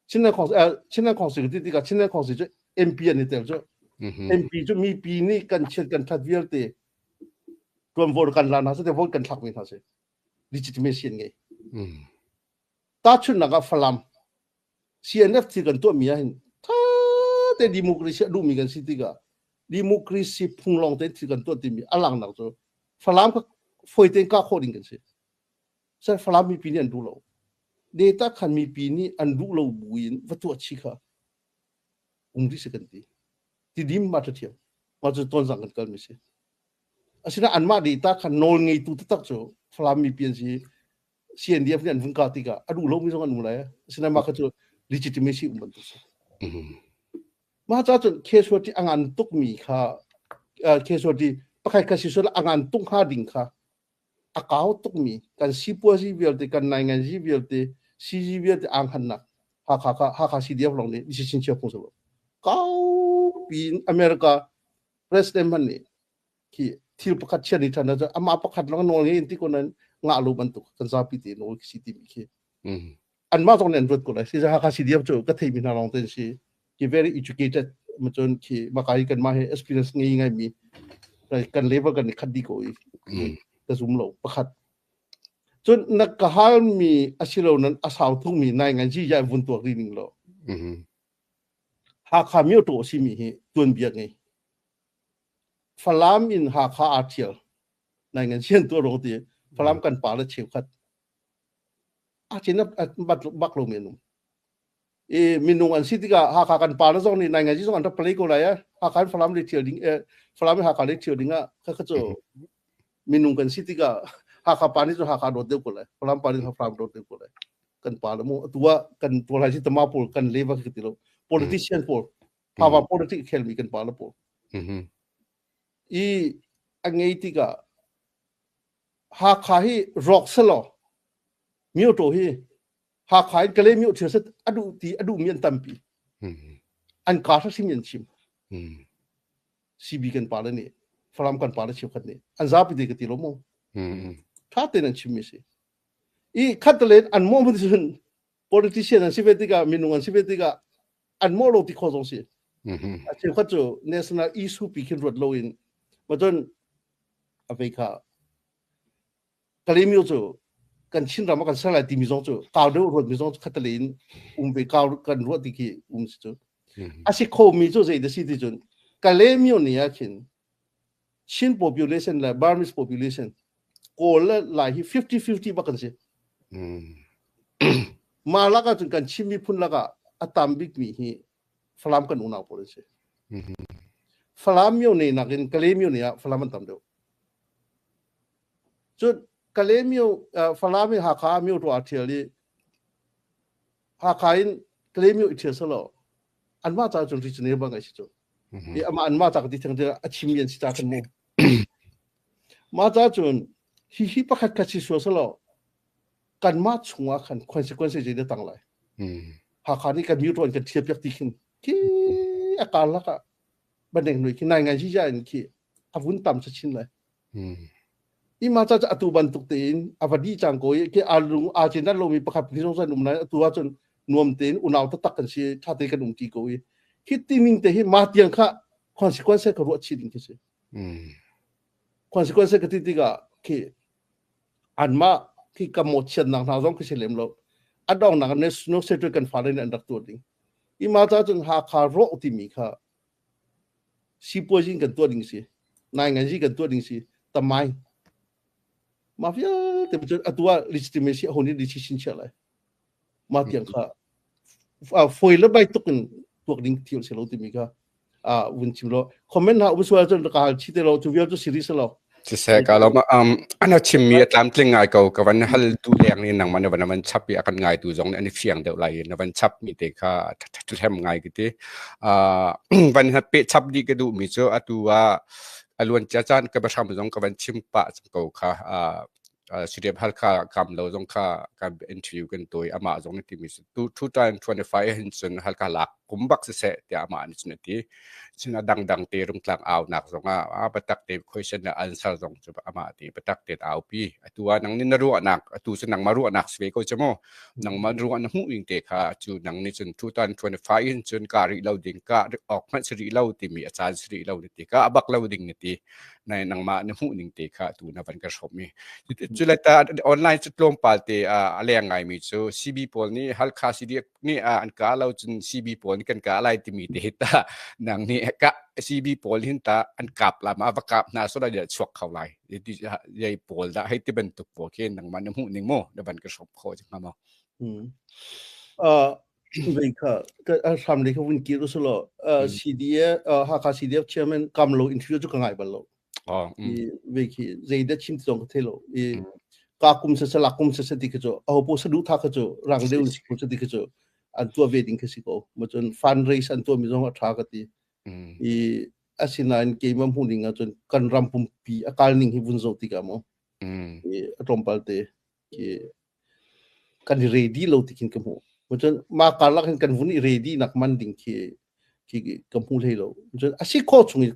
Chinland Council Chinland Council ti tikah Chinland Council cu MP an i tel cu MP cu mipi nih kan chiat kan that vialte tuanvo kan la hna si te vote kan thlak mi hna si legitimacy an ngei tahchunhnak ah Falam CNF thil kan tuah mi ah hin tha te democracy a duhmi kan si tikah democracy phung lawng tein thil kan tuah timi a langnak cu Falam kha foi tein kah khawh ding kan si Sir Falam mipi nih an duh lo. Data khan mipi nih an duh lo buin va tuah chi kha um rih si kan ti. Tidim ma ṭha thiam. Ma cu tonzang kan kal mi si. Asinain anmah data khan nawl ngeitu taktak cu Falam mipi an si. CNDF nih an vung kah tikah a duh lomi zong an um lai. Asinain mah kha cu legitimacy um bantuk si. Mah ca cun casualty a ngan tukmi kha casualty pakhat kha si sual a ngan tuk hnga ding kha a kau tukmi kan sipuazi vialte kan nainganzi vialte CG vialte aa hngannak Hakha kha Hakha CDF lawng nih decision chia phung silo kau piin America president hmanh nih khi thil pakhat chia ni than ah amah pakhat lawng nawl ngei in ti ko nan ngah lo bantuk kan zapi te nawl si timi khi anmah zong nih an ruat ko lai si Hakha CDF cu ka theimi hna lawng te si ki very educated ma cun khi maka hi kan mah he experience ngei ngai mi kan level kan i khat dih ko i ka zum lo pakhat cun na ka hal mi asilo nan asau thung mi nai ngan ji ya vun tuak ri ning lo Hakha myo to si mi hi tuan bia ngei Falam in Hakha aa thial nai ngan sian tu ro ti Falam kan pa le cheu khat a chin bak lo mi num i minung an si tikah Hakha kan pa le zong nih nainganzi zong an rak play ko lai eh Hakha in Falam le thial ding eh Falam in Hakha le thial ding ah kha kha cu minung kan si tikah Hakha pa nih cu Hakha dawt deuh ko lai Falam pa nih Falam dawt deuh ko lai kan pa le mu atu ah kan pawl hai si tama pawl kan le va ti lo politician pawl power politics khel mi kan pa le pawl i a ngei tikah Hakha hi rawk selaw myo to hi Hakha in Kalaymyo thil set a duh ti a duhmi an tampi. An kaa hrim an chim. CB kan pa le nih Falam kan pa le cheukhat nih an zapi te ka ti lo mu. Tha tein an chimmi si. I khat len an mo mun cun politician an si ve tikah minung an si ve tikah an mo lo ti kho zong si. A cheukhat cu national issue pi khin ruat loin ma cun a vei kha Kalaymyo cu. Kan Chin ram ah kan ser lai timi zong cu kau deuh ruat mi zong cu khattelei in um ve kau kan ruah ti khi um si cu. A si kho mi cu zei da si ti cun Kalaymyo ni ah khin Chin population le Burmese population Kawl le Lai hi 50-50 bak kan si. Mah lak ahcun kan Chin miphun lakah a tam bikmi hi Falam kan unau pawl an si. Falam myo ne nakin Kalaymyo ne ah Falam an tam deuh. Cun Kalaymyo Falam in Hakha ah myo ṭua ṭhial i Hakha in Kalaymyo i ṭhial selaw anmah ca cun regional bang ai si cu. I amah anmah ca ka ti theng a chim an si ca kan mu. Mah ca cun hi hi pakhat khat si sual selaw kanmah chungah khan consequence zei dah tang lai. Hakha nih kan myo ṭuan kan ṭhial piak ti khin khi a karlak ah baneng noi khi nai ngai ji in khi a vun tam chin lai. I ma ca atu bantuk tein a va dih cang ko i khi a lung aa cin lomi pakhat ni zong um lai atu ahcun nuam tein unau taktak kan si tha te kan um ti ko i hi ti ning te hi ma tiang kha consequence ka ruah chih ding khi si. Consequence ka ti tikah khi anmah khi ka mawhchiatnak hna zong khi si lem lo. A dongnak national security kan fale nih an rak tuah ding. I ma ca cun Hakha rawh timi kha sipuazi kan tuah ding si nainganzi kan tuah ding si tamai ma vialte cu atu ah legitimacy a hon i decision chia lai ma tiang kha foi le bai tuk in tuak ding thil si lo timi kha a vun chim lo comment ha um sual cun ka hal chi te lo cu vial cu series lo Siseh ka lo ana chimmi a tlamtling ngai ko ka van hal tu leng ni nangmah na van van chap i a kan ngai tu zong nih an i fiang deuh lai i na van chap mi te kha ṭhem ngai ka ti. Van pe chap dih ka duh mi cu atu ah a luan cia caan ka biahram zong ka van chim pah cang ko kha. Siriap Halkha kam lo zong kha kan interview kan tuai amah zong nih timi cu 2025 hin cun Halkha lak kum bak siseh tiah amah nih cun a ti. Cun a dangdang te rungtlang aunak zongah a biatak te question le answer zong cu amah ti biatak te aupi. Atu ah nang nih na ruahnak atu cu nangmah ruahnak si ve ko cu mu. Nangmah ruah na hmuh ning te kha cu nang nih cun 2025 in cun ka rih lo ding ka awk hmanh si rih lo timi a caan si rih lo na ti ka a bak lo ding na ti. Nai nangmah na hmuh ning te kha atu na van ka hrawm mi. Cu le ta online cu tlawmpal te a leng ngaimi cu CB pawl nih Halkha CDF nih an ka lo cun CB pawl nih kan ka lai timi te hi ta nang nih ka CB pawl hin ta an kap la ma va kap hna so da chuak kho lai yei pawl da hei ti bantuk pawl khi nangmah na hmuh ning mu na van ka hrawm kho hnga maw? Vei kha hram lei kha vun kir usulaw CDF Hakha CDF chairman kam lo interview cu ka ngai bal lo. I vei khi zei dah chim ti zong ka thei lo. I ka kum sa sa lak kum sa sa ti khi cu aho po saduh tha kha cu rang deuh si ko ti khi cu an tuah ve ding khi si ko. Ma cun fundraise an tuah mi zong a tha ka ti. I asinain keimah hmuh ning ahcun kan ram pumpi a kal ning hi vun zoh tikah mu i a tlawmpal te khi kan i ready lo ti khin ka hmuh. Cun mah karlak hin kan vun i ready nak man ding khi khi ka hmu hlei lo. Cun a si khawh chung i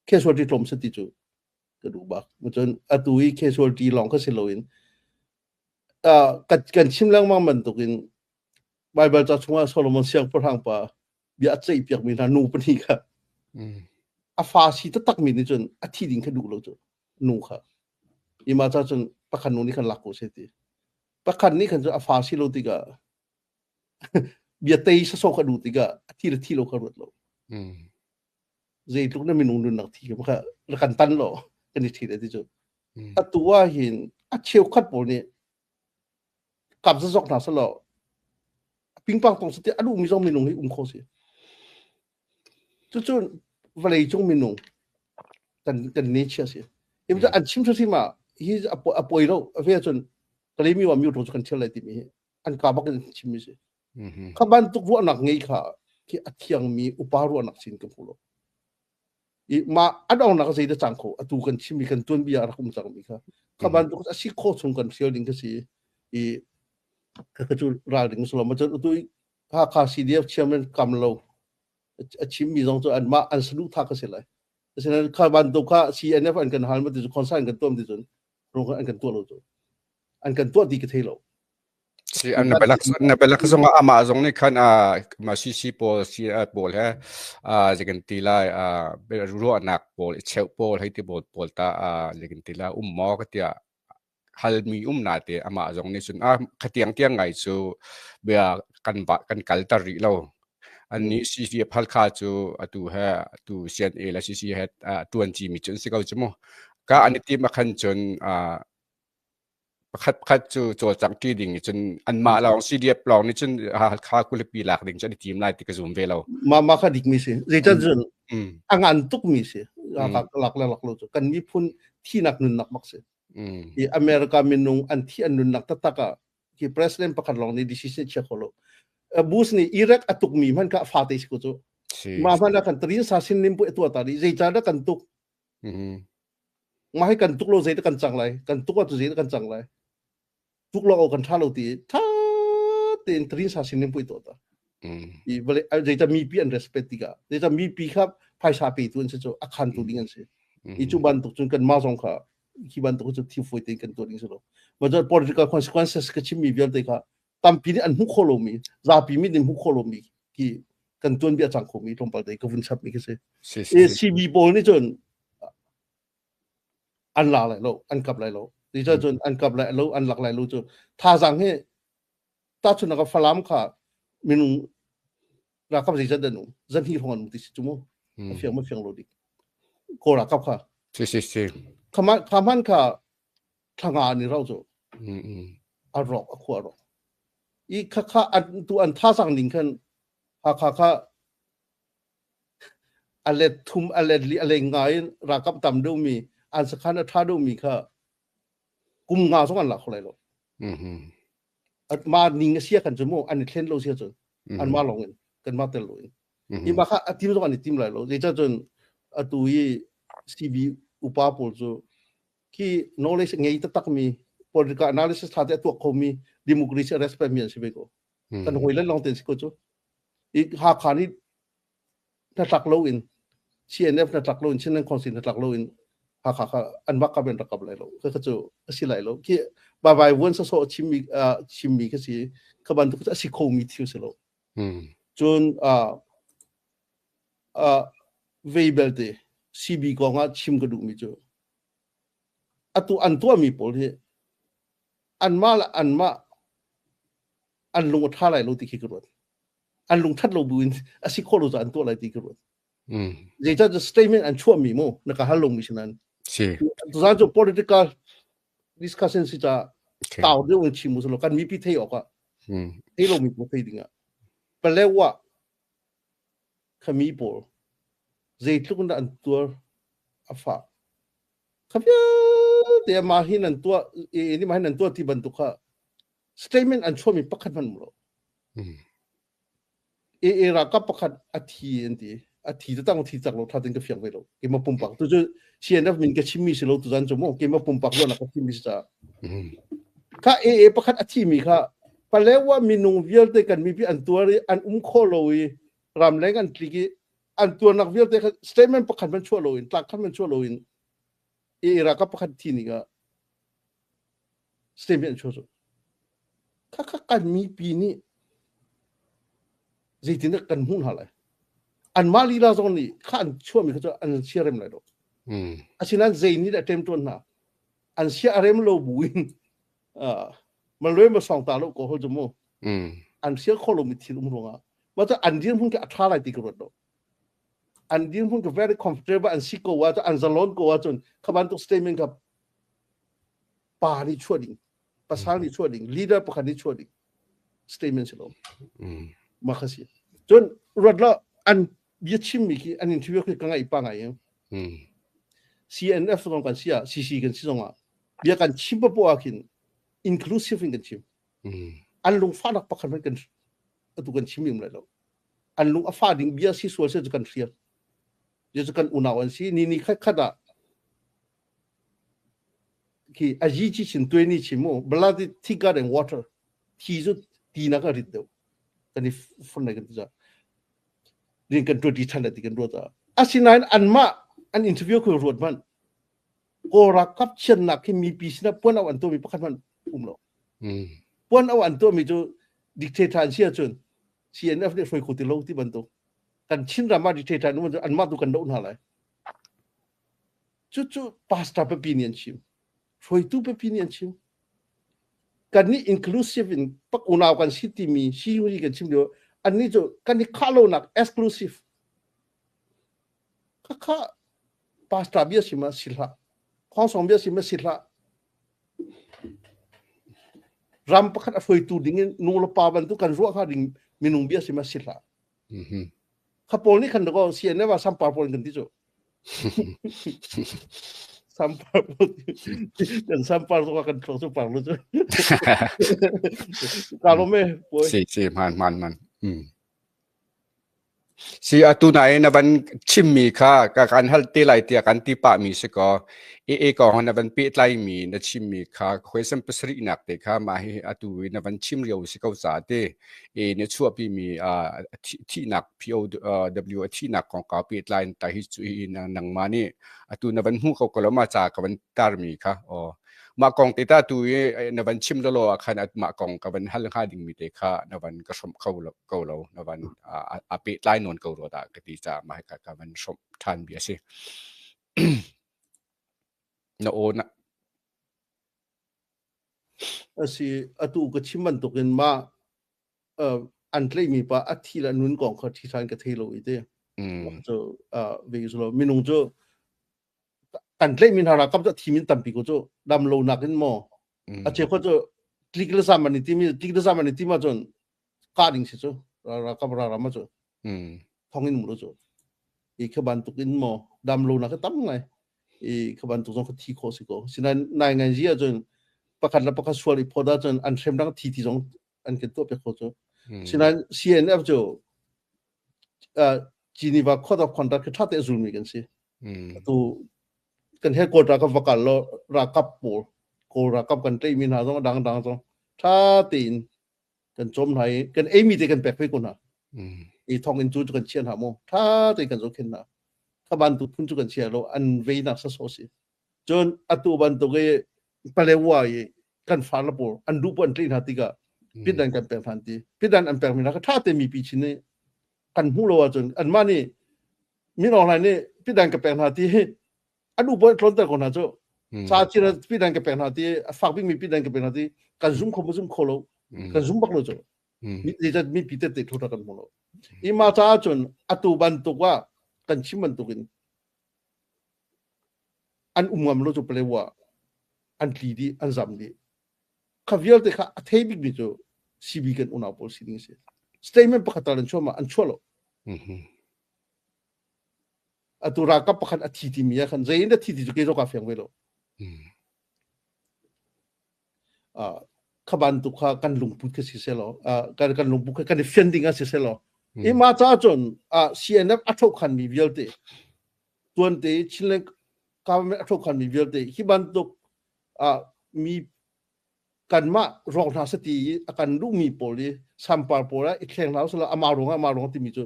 casualty tlawm se ti cu ka duh bak. Cun atu i casualty lawng kha si loin kan chim lengmang bantukin Baibal ca chungah Solomon siangpahrang pa bia a ceihpiakmi hna nu pahnih kha a fa si taktakmi nih cun a thi ding kha duh lo cu nu kha. Ima ca cun pakhat nu nih khan lak ko seh ti. Pakhat nih khan cu a fa si lo tikah bia tei sasawh kha duh tikah a thi le thi lo kha ruat lo. Zeitluk na minung nunnak thi kha kha kan tan lo kan i thi le ti cu. Atu ah hin a cheukhat pawl nih kap zazok hna selaw pingpang tong sati a duhmi zong minung hi um kho si. Cucu vawlei cung minung kan kan nature si. Im an chim hrim ah hi a poi lo a ve cun kalemi wa mi cu kan thial lai timi hi an ka bak in chim mi si. Kha bantuk ruahnak ngei kha khi a thiangmi upa ruahnak sin ka hmu lo. I ma a dongnak zei da cang kho atu kan chimmi kan tuanbia a rak um cangmi kha kha bantuk a si kho chung kan hrial ding ka si i ka ka cu ral ding sullam ma cun atu Hakha CDF chairman kam lo a chimmi zong cu anmah an saduhthah ka si lai. Asinain kha bantuk kha CNF an kan hal ma ti cu concern an kan tuah ti cun rung an kan tuah lo cu. An kan tuah ti ka thei lo. Si an belak na belak zong ah amah zong nih khan a ma CC pawl CNF pawl he a zekan ti lai a ruahnak pawl i cheuh pawl hei ti pawl pawl ta a zekan ti lai um maw ka tiah. halmi um na te amah zong nih cun a khatiang tiang ngai cu bia kan va kan kalter rih lo. An nih CCF Halkha cu atu he atu CNA le CC he tuan ci mi cu an si ko cu mu. Ka an i tim ah khan cun pakhat pakhat cu cawlcangh ṭi ding cun anmah lawng CDF lawng nih cun Halkha khualipi lak ding cu an i tim lai ti ka zum ve lo. Mah mah kha dik mi si. Zeican cun a ngan tuk mi si. Lak le lak lo cu kan miphun thinak nunnak bak si. I America minung an thi an nunnak taktak ah hi president pakhat lawng nih decision chia kho lo. Bush nih Iraq a tuk mi hman kha fate si ko cu. Mah hman ah kan tarin sa sin lim pu tua ta ri zeica dah kan tuk. Mah hi kan tuk lo zei dah kan cang lai. Kan tuk ah tu zei dah kan cang lai. Tuk lo kan tha lo ti tha tein tarin sa sin lim pu tua ta. I vale zeica mipi an respect tikah zeica mipi kha phaisa pe tu an si cu a khan tu ding an si. I cu bantuk cun kan mah zong kha hi bantuk cu thil fawi tein kan tuah ding si lo. Ma political consequences ka chimmi vialte kha tampi nih an hmuh khawh lomi zapi mi nih hmuh khawh lomi ki kan tuanbia cang khomi tlawmpal te ka vun chapmi ka si. CB pawl nih cun an la lai lo, an kap lai lo. Ti cun an kap lai lo, an lak lai lo cu thazang hi tahchunhnak ah Falam kha minung ralkap zeizat an um zan hi hrawng an um ti si cu mu a fiang ma fiang lo dik kawl ralkap kha si si si kha hman kha thlanga an i rau cu a rawk a khua rawk i kha kha an tu an thazang ning khan Hakha kha a let thum a let li a leng ngai in ralkap tam deuh mi an sakhan a tha deuh mi kha kum nga zong an la kho lai lo ma ning a sia kan cu mu an i thlen lo sia cun an ma long in kan ma tel lo in hi ma kha a tim zong an i tim lai lo zeicah cun atu i CB upa pawl cu khi knowledge ngei taktak mi political analysis tha te a tuak kho mi democracy respect mi an si ve ko kan hoi le long ten si ko cu i Hakha nih hnatlak lo in CNF hnatlak lo in Chinland Council hnatlak lo in Hakha kha an mak ka ben rakap lai lo kha cu a si lai lo khi babai vuan sa so chimmi chimmi kha si kha bantuk a si kho mi thil si lo cun vei belte CB kong ah chim ka duh mi cu atu an tuah mi pawl hi anmah le anmah an lung a ṭha lai lo ti khi ka ruat an lung ṭhat lo bu in a si khawh lo caah an tuah lai ti ka ruat. Zeicah statement an chuahmi mu na ka hal lomi si nan. Si. Tuzaan cu political discussion si ca tau deuh in chim usilo kan mipi thei awk ah thei lomi pawl thei ding ah Palewa khami pawl zeitluk in dah an tuar a fah kha vialte mah hin an tuah i mah hin an tuah ti bantuk kha statement an chuahmi pakhat hmanh um lo. AA ralkap pakhat a thi an ti. A thi taktak thi tak lo tha tin ka fiang ve lo. Keimah pumpak tu cu CNF min ka chimmi si lo tuzan cu mu keimah pumpak ruahnak ka chimmi si caah. Kha AA pakhat a thimi kha Palewa minung vialte kan mipi an tuar i an um kho lo i ramleng an tlik i an tuarnak vialte kha statement pakhat man chuah lo in tlak khat man chuah lo in AA ralkap pakhat thi ning ah statement an chuah cu khakha kan mipi nih zeitindah kan hmuh hna lai anmah lila zong nih kha an chuahmi kha cu an sia rem lai lo asinain zei nih dah ṭemṭuan hna an sia a rem lo buin malwe ma song ta lo ko hol cu mu an sia kho lomi thil um ruangah ma cu an dirhmun khi a ṭha lai ti ka ruat lo an dirhmun ka very comfortable an si ko ah an zalon ko ahcun kha bantuk statement kha pa nih chuah ding pasal nih chuah ding leader pakhat nih chuah ding statement si lo ma kha si cun ruat lo an bia chimmi khi an interview khi ka ngaih pa ngai in CNF zong kan si ah CC kan si zong ah bia kan chim papo ah khin inclusive in kan chim an lungfahnak pakhat hmanh kan atu kan chim im lai lo an lung a fah ding bia si sual se cu kan hrial cu kan unau an si ni ni khat khat ah khi a yi chi chin tuai ni chim mu blood is thicker than water thi cu ti na ka rit deuh kan i fun lai kan ti rian kan tuan ti than ti kan ruat asinain anmah an interview khu ruat man kawl ralkap chiannak khi mipi sinah puan au an tuahmi pakhat hmanh um lo puan au an tuahmi cu dictator an si ahcun CNF nih hruai kho ti lo ti bantuk kan Chin ram ah dictator an um ahcun anmah tu kan doh hna lai Cucu pastor pipi nih an chim. Hruaitu pipi nih an chim. Kan nih inclusive in pak unau kan si timi si hi kan chim lio annih cu kan i khah lonak exclusive. Khakha pastor bia si ma si hlah. Khongsong bia si ma si hlah. Ram pakhat a hruaitu ding in nu le pa bantuk kan ruah hnga ding minung bia si ma si hlah. Kha pawl nih khan ko CNF ah sampar pawl kan ti cu. Sampar pawl kan sampar tu kan thlo cu par lu cu. Ka lo me poi. Si si man man man. Si atu nai na van chimmi kha ka kan hal te lai tiah kan ti pah mi si kaw e kong na van pehtlai mi na chimmi kha question pasarih nak te kha mah hi atu i na van chim lio si ko ca te e na chuahpi mi thihnak POW a thihnak kongkau pehtlai in ta hi cu hi nangmah nih atu na van hmuh ko ko lo ma ca ka van tar mi kha aw mah kong te ta tu i na van chim lolo ah khan mah kong ka van hal hnga ding mi te kha na van ka hrawmh kho lo ko lo na van a pehtlai nawn ko rua dah ka ti caah mah ka ka van hrawmh ṭhan bi a si. Na aw na Asi atu ka chim bantukin mah an tlaihmi pa a thi le nun kong kha thi ṭhan ka thei lo i te. Cu ve lo minung cu kan tlaihmi hna ralkap cu a thimi tampi ko cu dam lo nak in maw a cheukhat cu tlik le zam an i tim i tlik le zam an i tim ahcun kah ding si cu ralkap ralram ah cu thong in um lo cu i kha bantuk in maw dam lo nak tam ngai i kha bantuk zong kha thi khawh si ko sinain nai ngai zi ahcun pakhat le pakhat sual i phawt ahcun an hrem dang thi ti zong an kan tuah piak kho cu sinain CNF cu Geneva Code of Conduct khi ṭha te zulmi kan si. Atu kan headquarter ka va kal lo ralkap pawl Kawl ralkap kan tlaihmi hna zong dang dang zong ṭha tein kan cawm hna i kan eimi te kan pek ve ko hna. I thonginn cu kan chia hna mu ṭha tein kan zohkhenh hna. Kha bantuk phun cu kan chia lo an veinak sasawh si. Cun atu bantuk i Palewa i kan farle pawl an duh an tlaih hna tikah pidan kan pek hna ti pidan an pekmi hna kha ṭha te mipi chin nih kan hmuh lo ahcun anmah nih min online nih pidan ka pek hna ti hi an upa tlonter ko hna cu ca chin pidan ka pek hna ti a fak bikmi pidan ka pek hna ti kan zum kho zum kho lo kan zum bak lo cu zeicah mipi tete thu kan hmu lo ima caah cun atu bantuk ah kan chim bantuk in an um ngam lo cu Palewa an tli dih an zam dih kha vialte kha a thei bikmi cu CB kan unau pawl sining si statement pakhat tal an chuah ma an chuah lo atu ralkap pakhat a thi timi ah khan zei in dah thi ti cu kei zong kaa fiang ve lo kha bantuk kha kan lungput kha si selaw kan kan lungput kha kan i fian ding ah si selaw i ma ca cun CNF a thokhan mi vialte tuante Chinland government a thokhan mi vialte hi bantuk mi kanmah rawk hna sati a kan duhmi pawl i sampar pawl ah i thleng hna usila ama ruang ama ruang timi cu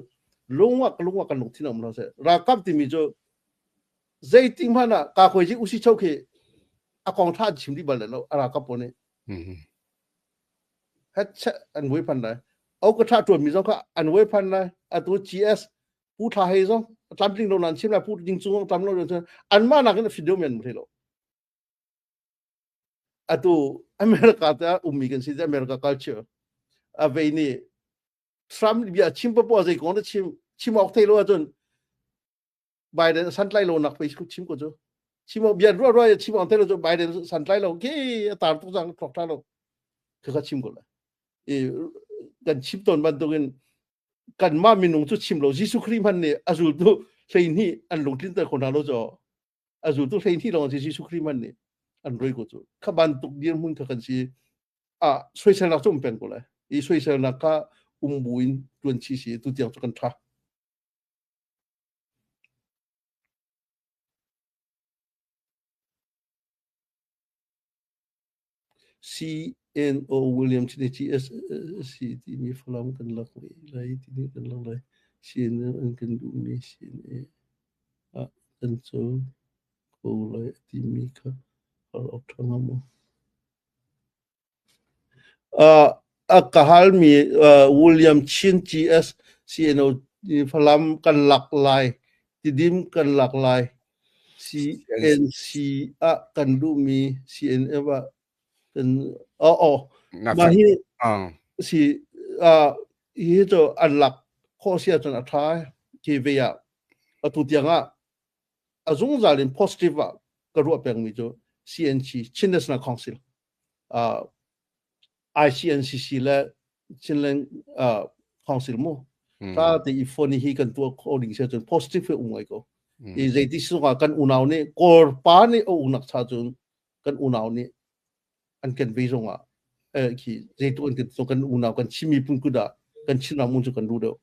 lungwa lungwa kan lungthin um hna seh ralkap timi cu zeitik hmanh ah ka koi ji usi chok hi a kong tha an chim dih bal lo a ralkap pawl nih het che an voi phan lai au ka tha tuan mi zong kha an voi phan lai atu GS pu tha hei zong tlamtling lo nan chim lai pu ding chung tlam lo an mah nakin a fit deuh men thei lo atu America ta ummi kan si America culture a vei nih Trump bia chim papo zei kong na chim chim awk thei lo ahcun Biden santlai lo nak pei chim ko cu chim bia ruah ruah chim awk thei lo cu Biden santlai lo ke a tar tuk cang thok tha lo kha kha chim ko la i kan chim ton bantukin kanmah minung cu chim lo Jesuh Khrih hmanh nih a zultu 12 an lungtlinter ko hna lo caw a zultu 12 lawng si Jesuh Khrih hmanh nih an roi ko cu kha bantuk dirhmun kha kan si a soiselnak cu um peng ko lai i soiselnak kha um buin tuan chi si tu tiang cu kan tha CNO William Chin GSC timi Falam kan lak lai timi kan lak lai CNO an kan duhmi CNA ah kan co ko lai a timi kha hal awk ṭha hnga maw? A ka halmi William Chin GS CNO Falam kan lak lai Tidim kan lak lai CNC ah kan duhmi CNF ah. Kan oh oh mah hi si hi cu an lak khawh si ahcun a ṭha khi ve ah atu tiang ah a zungzal in positive ah ka ruah pengmi cu CNC Chin National Council ICNCC le Chinland Council mu ta te i phone hi kan tuah kho ding sia cun positive um ngai ko i zeiti sungah kan unau nih Kawl pa nih a uknak cha cun kan unau nih an kan ve zongah khi zeitu an kan kan unau kan Chin miphun kut ah kan Chin ram cu kan duh deuh.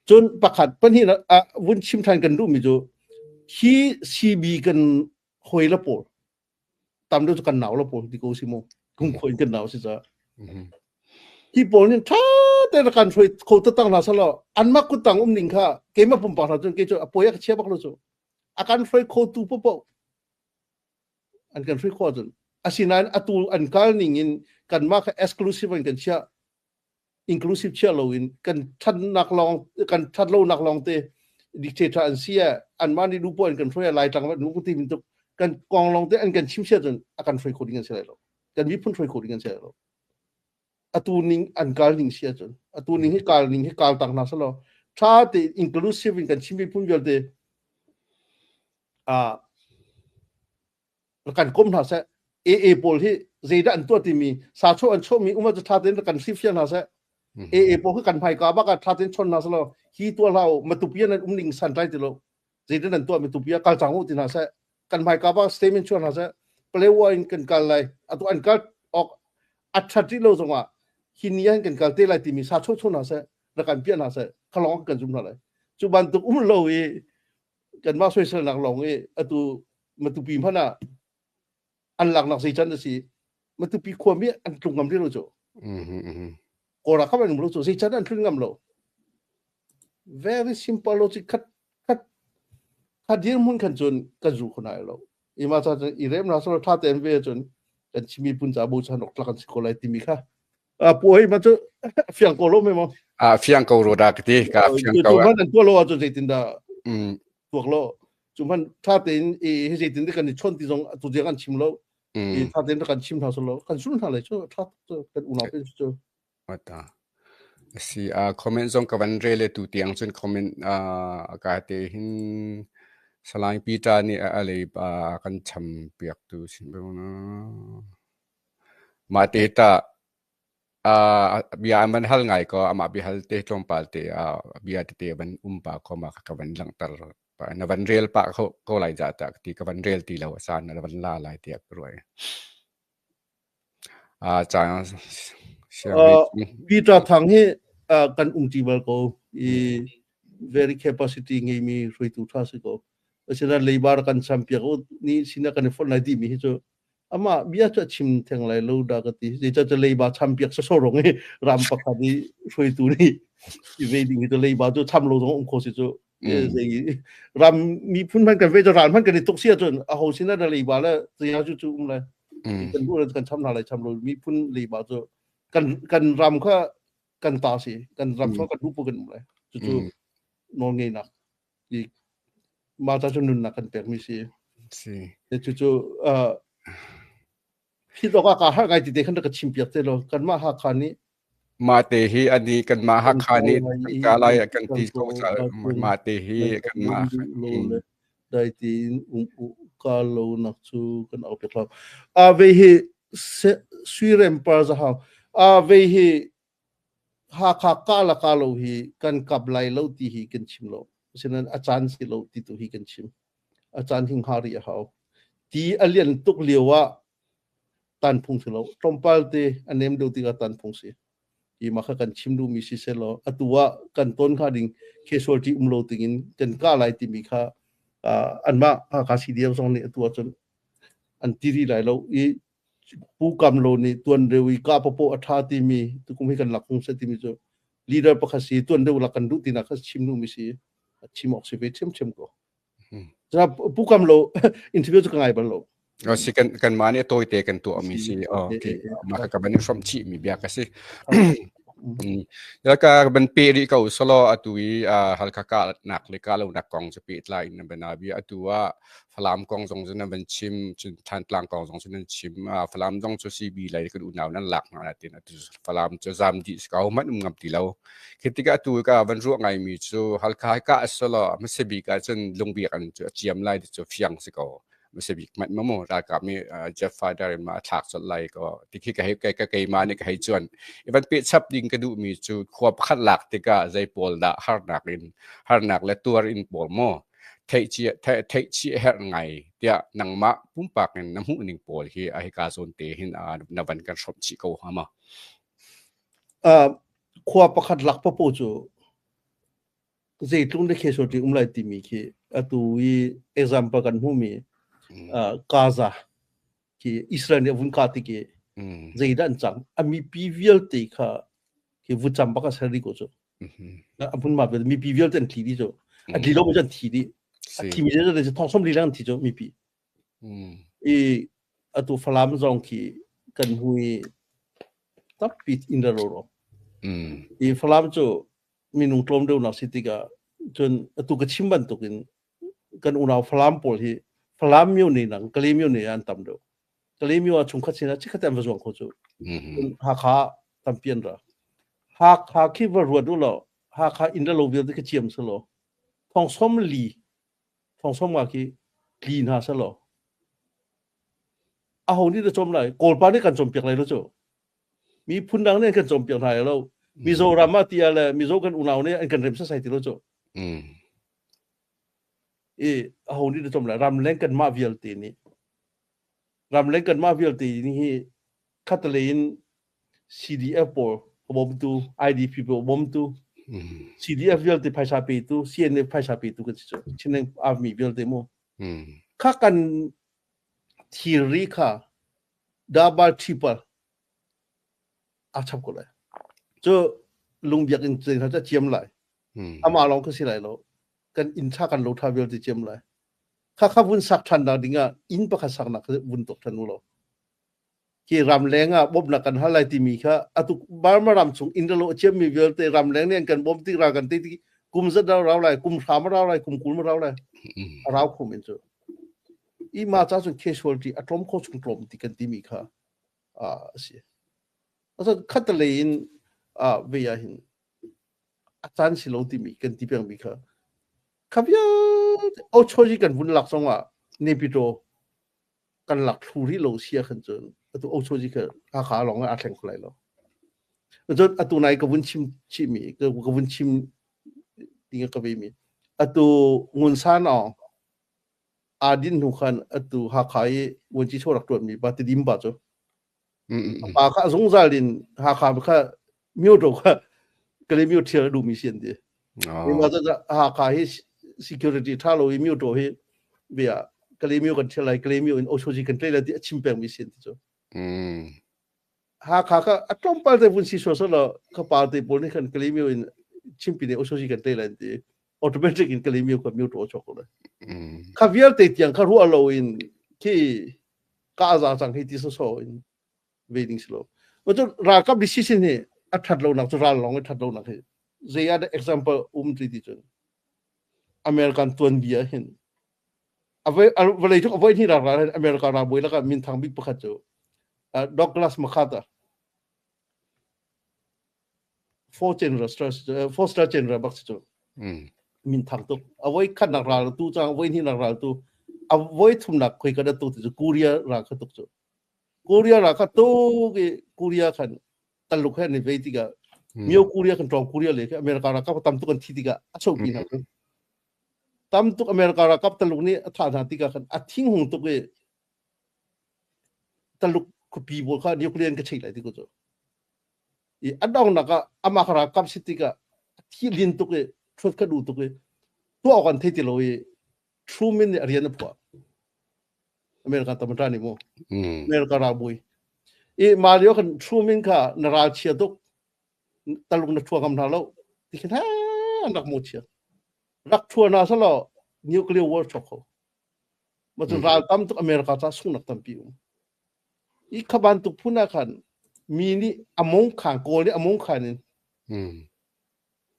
Cun pakhat pahnih ah vun chim than kan duhmi cu hi CB kan hoi la pawl tam deuh cu kan nau la pawl ti ko si mu kum khoi kan nau si ca hi pawl nih tha te kan hruai kho tatang hna salo anmah kuttang um ning kha keimah pumpak hna cun kei cu a poi a ka chia bak lo cu a kan hruai kho tu popo an kan hruai khawh ahcun asinain atu an kal ning in kanmah kha exclusive in kan chiah inclusive chiah loin kan thatnak lawng kan that lonak lawng te dictator an si ah anmah nih duh poah in kan hruai lai tlang nu ti tuk kan kong lawng te an kan chim sia cun a kan hruai kho ding an si lai lo kan miphun hruai kho ding an si lai lo atu ning an kal ning si ahcun atu ning hi kal ning hi kal tak hna selaw tha te inclusive in kan chim miphun vialte kan kom hna seh AA pawl hi zeidah an tuah timi sa cho an chomi um cu tha tein kan hrifial hna seh AA pawl hi kan hmaika bak ah tha tein chon hna selaw hi tuah hlah u matupi nan um ning san tlai ti lo zeidah nan tuah matupi ah kal cang u ti hna seh kan hmaika bak statement chuah hna seh Palewa in kan kal lai atu an kal ok a that rih lo zongah hi ni ah kan kal te lai timi sa cho cho hna seh rak kan piah hna seh khalong kan zum hna lai cu bantuk um lo i kanmah soiselnak lawng i atu Matupi hmanh ah an laknak zei can a si Matupi khuami an tlung ngam rih lo cu Kawlra kham an um lo cu zei can an tlun ngam lo very simple logic khat khat khat dir hmun khan cun kan zu khona lo ima cha cun i rem na so tha ten ve cun kan chimi pun cha bu chan ok tlak an si ko lai timi kha puai ma cu fiang ko lo me mo a fiang ko ro da ka ti ka fiang ko tu man an tuah lo ahcun zeitindah tuak lo cu man tha tein i hi zeitin kan i chon ti zong tu tiang an chim lo i tha tein kan chim hna so lo kan sul hna lai cu tha kan unau te cu ata si a comment zong ka van rel tu tiang cun comment ka te hin Salai Peter nih a lei kan cham piak tu sin Mah te tah bia an van hal ngai kaw amah biahal te tlawmpal te bia tete a van um pah kho ma ka van langhter pah. Na van rel pah kho ko lai dah tiah ka ti. Ka van rel ti lo a caan na van la lai tiah ka ruah. Caan Peter Thang hi kan umṭi bal ko i very capacity ngeimi hruaitu ṭha si ko. Asinain leiba kan champiak u ni sinah kan i fonh lai timi hi cu amah bia cu a chim theng lai lo dah ka ti zeicah cu leiba champiak sawsawh rong i ram pakhat i hruaitu nih i ve ding hi cu leiba cu cham lo zong um kho si cu zei ram miphun hman kan ve cu ral hman kan i tuk si ahcun a ho sin ah leiba le zeiah cu cu um lai kan duh kan cham hna lai cham lo miphun leiba cu kan kan ram kha kan ta si kan ram kha kan duh pu kan um lai cucu nawl ngeinak i mah ca cu nunnak kan pekmi si. Si. Cucu phit awk ah kaa harh ngai ti te khan rak ka chimpiak te law kanmah Hakha nih Mah te hi ani kanmah Hakha nih kan ka lai kan ti ko ca mah te hi kanmah dai tiin um u ka lo nak cu kan au pek lo a ve hi suirem par za hau a ve hi Hakha ka la ka lo hi kan kap lai lo ti hi kan chim lo. Asinain a caan si lo ti tu hi kan chim. A caan hi hnga rih a hau. Ti a lian tuk lio ah tanphung si lo. Tlawmpal te a nem deuh tikah tanphung si. Hi mah kha kan chim duhmi si selaw atu ah kan ton hnga ding casualty um lo dingin kan kah lai timi kha anmah Hakha CDF zong nih atu ahcun an ti rih lai lo i Pu Kam Lo nih tuan deuh i kah papoh a ṭha timi tukum hi kan lak hung seh timi cu leader pakhat si tuan deuh lak kan duh tinak kha chim duhmi si a chim awk si ve ṭhiamṭhiam ko. Pu Kam Lo interview cu ka ngai bal lo. Si kan kan mah nih tawite kan tuahmi si. Okay. Mah ka van i hrawmh chihmi bia ka si. Ka ban pe rih ko solo atu i Halkha kah nak le kah lo nak kong cu pehtlai in na ban bia atu ah Falam kong zong cu na van chim cun Thantlang kong zong cu nan chim Falam zong cu CB lei kan unau nan lak hna natin atu Falam cu zam dih si ko hmanh um ngam ti lo khi tikah atu ka van ruah ngaimi cu Halkha kah solo hmasa bik ah cun lungbiak an cu a ciam lai ti cu fiang si ko hmasa bik hmanh maw ralkap nih jet fighter in ma a thlak colh lai ko ti khi ka hei ka keimah nih ka hei cuan i van peh chap ding ka duhmi cu khua pakhat lak tikah zei pawl dah harnak in harnak le tuar in pawl maw theih chia theih chih herh ngai tiah nangmah pumpak in na hmuh ning pawl hi a hika zawn te hin na van kan hrawmh chih ko hnga ma? Khua pakhat lak papo cu zeitlung le casualty um lai timi khi atu i example kan hmuhmi Gaza khi Israel nih a vun kah tik i zeidah an cang a mipi vialte kha khi vucam bak a ser dih ko cu a hmunhma vialte mipi vialte an tli dih cu a tli lo mi cu an thi dih a thimi cu thong som li leng an thi cu mipi i atu Falam zong khi kan hmu i tampi in ra ro ro i Falam cu minung tlawm deuhnak si tikah cun atu ka chim bantukin kan unau Falam pawl hi Falam myo ne nang Kale myo ne an tam deuh. Kale myo ah chungkhat sinah chikkhat an va zuang kho cu. Hakha tampi an ra. Hakha khi va ruat u law Hakha inn le lo vialte khi ciam selaw thong som li thong som nga khi tli hna selaw aho nih dah cawm lai Kawlpa nih kan cawmpiak lai lo cu. Miphun dang nih an kan cawmpiak hna lo. Mizoram ah ti ah le Mizo kan unau nih an kan rem sasai ti lo cu. I aho nih dah cawm lai ramleng kanmah vialte nih ramleng kanmah vialte nih hi khatalei in CDF pawl bawmtu IDP pawl bawmtu CDF vialte phaisa petu CNF phaisa petu kan si cu Chinleng army vialte mu kha kan thilri kha double triple a chap ko lai cu lungbiak in ceng hna ciam lai amah lawng ka si lai lo kan inn tha kan lo tha vialte ciam lai kha kha vun sak than nak ding ah inn pakhat sak nak vun tok than u lo khi ram leng ah bawmhnak kan hal lai timi kha atu Burma ram chung inn lo ciam mi vialte ram leng nih an kan bawm tik ra kan ti kum zat rau lai kum hram rau lai kum kul rau lai rau khum in cu i ma cha cun casualty a tlawm kho chung tlawm ti kan timi kha a si asa khatalei in a ve ah hin a caan si lo timi kan ti peng mi kha kha vialte ochoji kan vun lak zong ah Naypyidaw kan lak thlu rih lo sia khan cun atu ochoji kha Hakha lawng ah a thleng kho lai lo cun atu nai ka vun chim chih mi ka vun chim ding ka ve mi atu ngun san aung aa din hnu khan atu Hakha i vuanci chaw rak ṭuanmi pa Tidim pa cu pa kha zungzal in Hakha kha myoto kha Kalaymyo ṭhial a duhmi si an ti. Hakha hi security ṭha lo i myoto hi bia Kalaymyo kan ṭhial lai Kalaymyo in Oshoji kan tlei lai ti a chim pengmi si an ti cu. Hakha kha a tlawmpal te vun si sual law ka pa te pawl nih khan Kalaymyo in chimpi nih Oshoji kan tlei lai an ti. Automatic in Kalaymyo kha myoto a chuak ko lai. Kha vialte tiang kha ruah lo in khi ka za cang hi ti so in ve ding si lo. Cu ralkap decision hi a that lo nak cu ral lawng i that lo nak hi zei ah example um ti ti cun American tuanbia hin vawlei cung avoi hnih ral ral America ralbawi lakah minthang bik pakhat cu Douglas MacArthur four general four star general bak si cu minthang tuk avoi khatnak ral tu cang avoi hnihnak ral tu avoi thumnak khoi ka tu ti cu Korea ral kha tuk cu Korea ral kha tuk i Korea khan taluk he an i vei tikah Mio Korea kan tawng Korea le America ralkap tam tuk an thi tikah a chuahpi hna tam tuk America ralkap taluk nih a thah hna tikah khan a thing hung tuk i taluk khuapi pawl kha nuclear in ka cheih lai ti ko cu i a donghnak ah amah kha ralkap si tikah a thi lin tuk i ṭhuat kha duh tuk i tuah awk an thei ti lo i Truman nih a rian a phuah America tamata nih mu America ralbawi i mah lio khan Truman kha na ral chia tuk taluk na ṭhua ngam hna lo ti khin an rak mu chia rak ṭhua hna selaw nuclear war chuak kho ma cun ral tam tuk America ca sungnak tampi um i kha bantuk phun ah khan mi nih a mong khan kawl nih a mong khan in.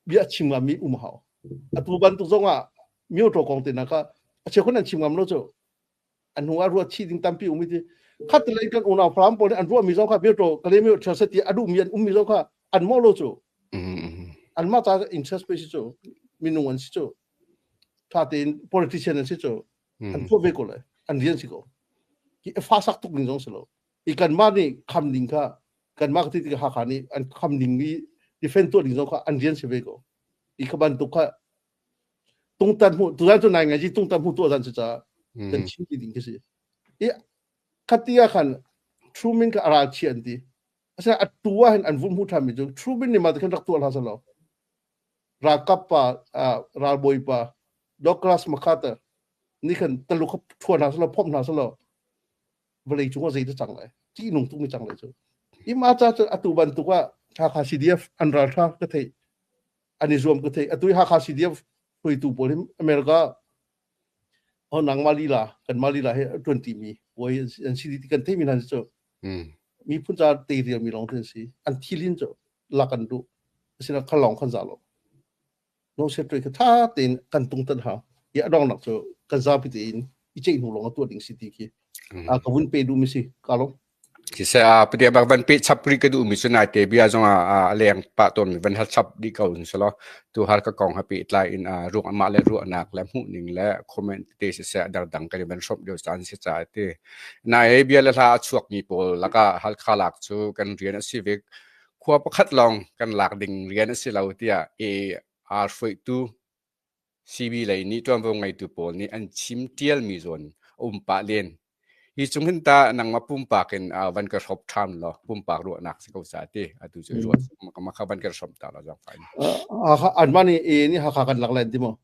Bia chim ngam mi um hau. Atu bantuk zong ah myo kong te na ka a chekhun an chim ngam lo cu. An hnu ah ruat chih ding tampi um ti. Khat lei kan unau Falam pawl nih an ruah mi zong kha myo ka le myo thil se ti a duh mi an um mi zong kha an mo lo cu. An mah ca interest pe si cu minung an si cu. Tha tein politician an si cu. An tuah ve ko lai. An rian si ko. Hi fa sak tuk ning zong si lo. I kanmah nih kham ding kha kanmah ka ti tikah Hakha nih an kham ding i defend tuah ding zong kha an rian si ve ko. I kha bantuk kha tungtan hmu tuzan cu nai ngai ji tungtan hmu tuah zan si caah kan chim ti ding khi si. I khati ah khan Truman kha a ral chia an ti. Asinain a tu ah hin an vun hmu ṭhan mi cu Truman nih mah ti khan rak tuah hlah selaw ralkap pa ralbawi pa Douglas MacArthur nih khan taluk kha ṭhuan hna selaw phomh hna selaw vawlei cung ah zei dah cang lai ṭihnung tuk mi cang lai cu ima ca cu atu bantuk ah Hakha CDF an ralṭha ka theih an i zuam ka theih atu i Hakha CDF hruaitu pawl hi America ho nangmah lila kanmah lila he ṭuan ti mi puai an si ti kan theih mi hna cu miphun ca te rial mi lawng te an si an thilin cu lak an duh asina kha lawng khan za lo No secretary kha tha tein kan tungtan hau. I a dongnak cu kan zapi tein i ceih hnu lawng a tuah ding si ti khi. A ka vun pe duh mi si ka lo. Siseh a patia bak van pe chap ri ka duh mi cu nai te bia zong a leng pah tawn mi van hal chap di ko in selo tu har ka kong ha pe tlai in a ruang amah le ruahnak le hmuh ning le comment te siseh dang dang kan van hrawmh deuh caan si ca ti nai he bia le hla a chuak mi pawl laka Halkha lak cu kan rian a si ve Khua pakhat lawng kan lak ding rian a si lo tiah AR hruaitu CB lei nih ṭuanvo ngeitu pawl nih an chim ṭialmi zawn a um pah len. Hi cung hin tah nangmah pumpak in van ka hrawp ṭhan law pumpak ruahnak si ko ca ti atu cu ruah mah kha van ka hrawm ta law zaangfah in. Anmah nih AA nih Hakha kan lak len ti maw?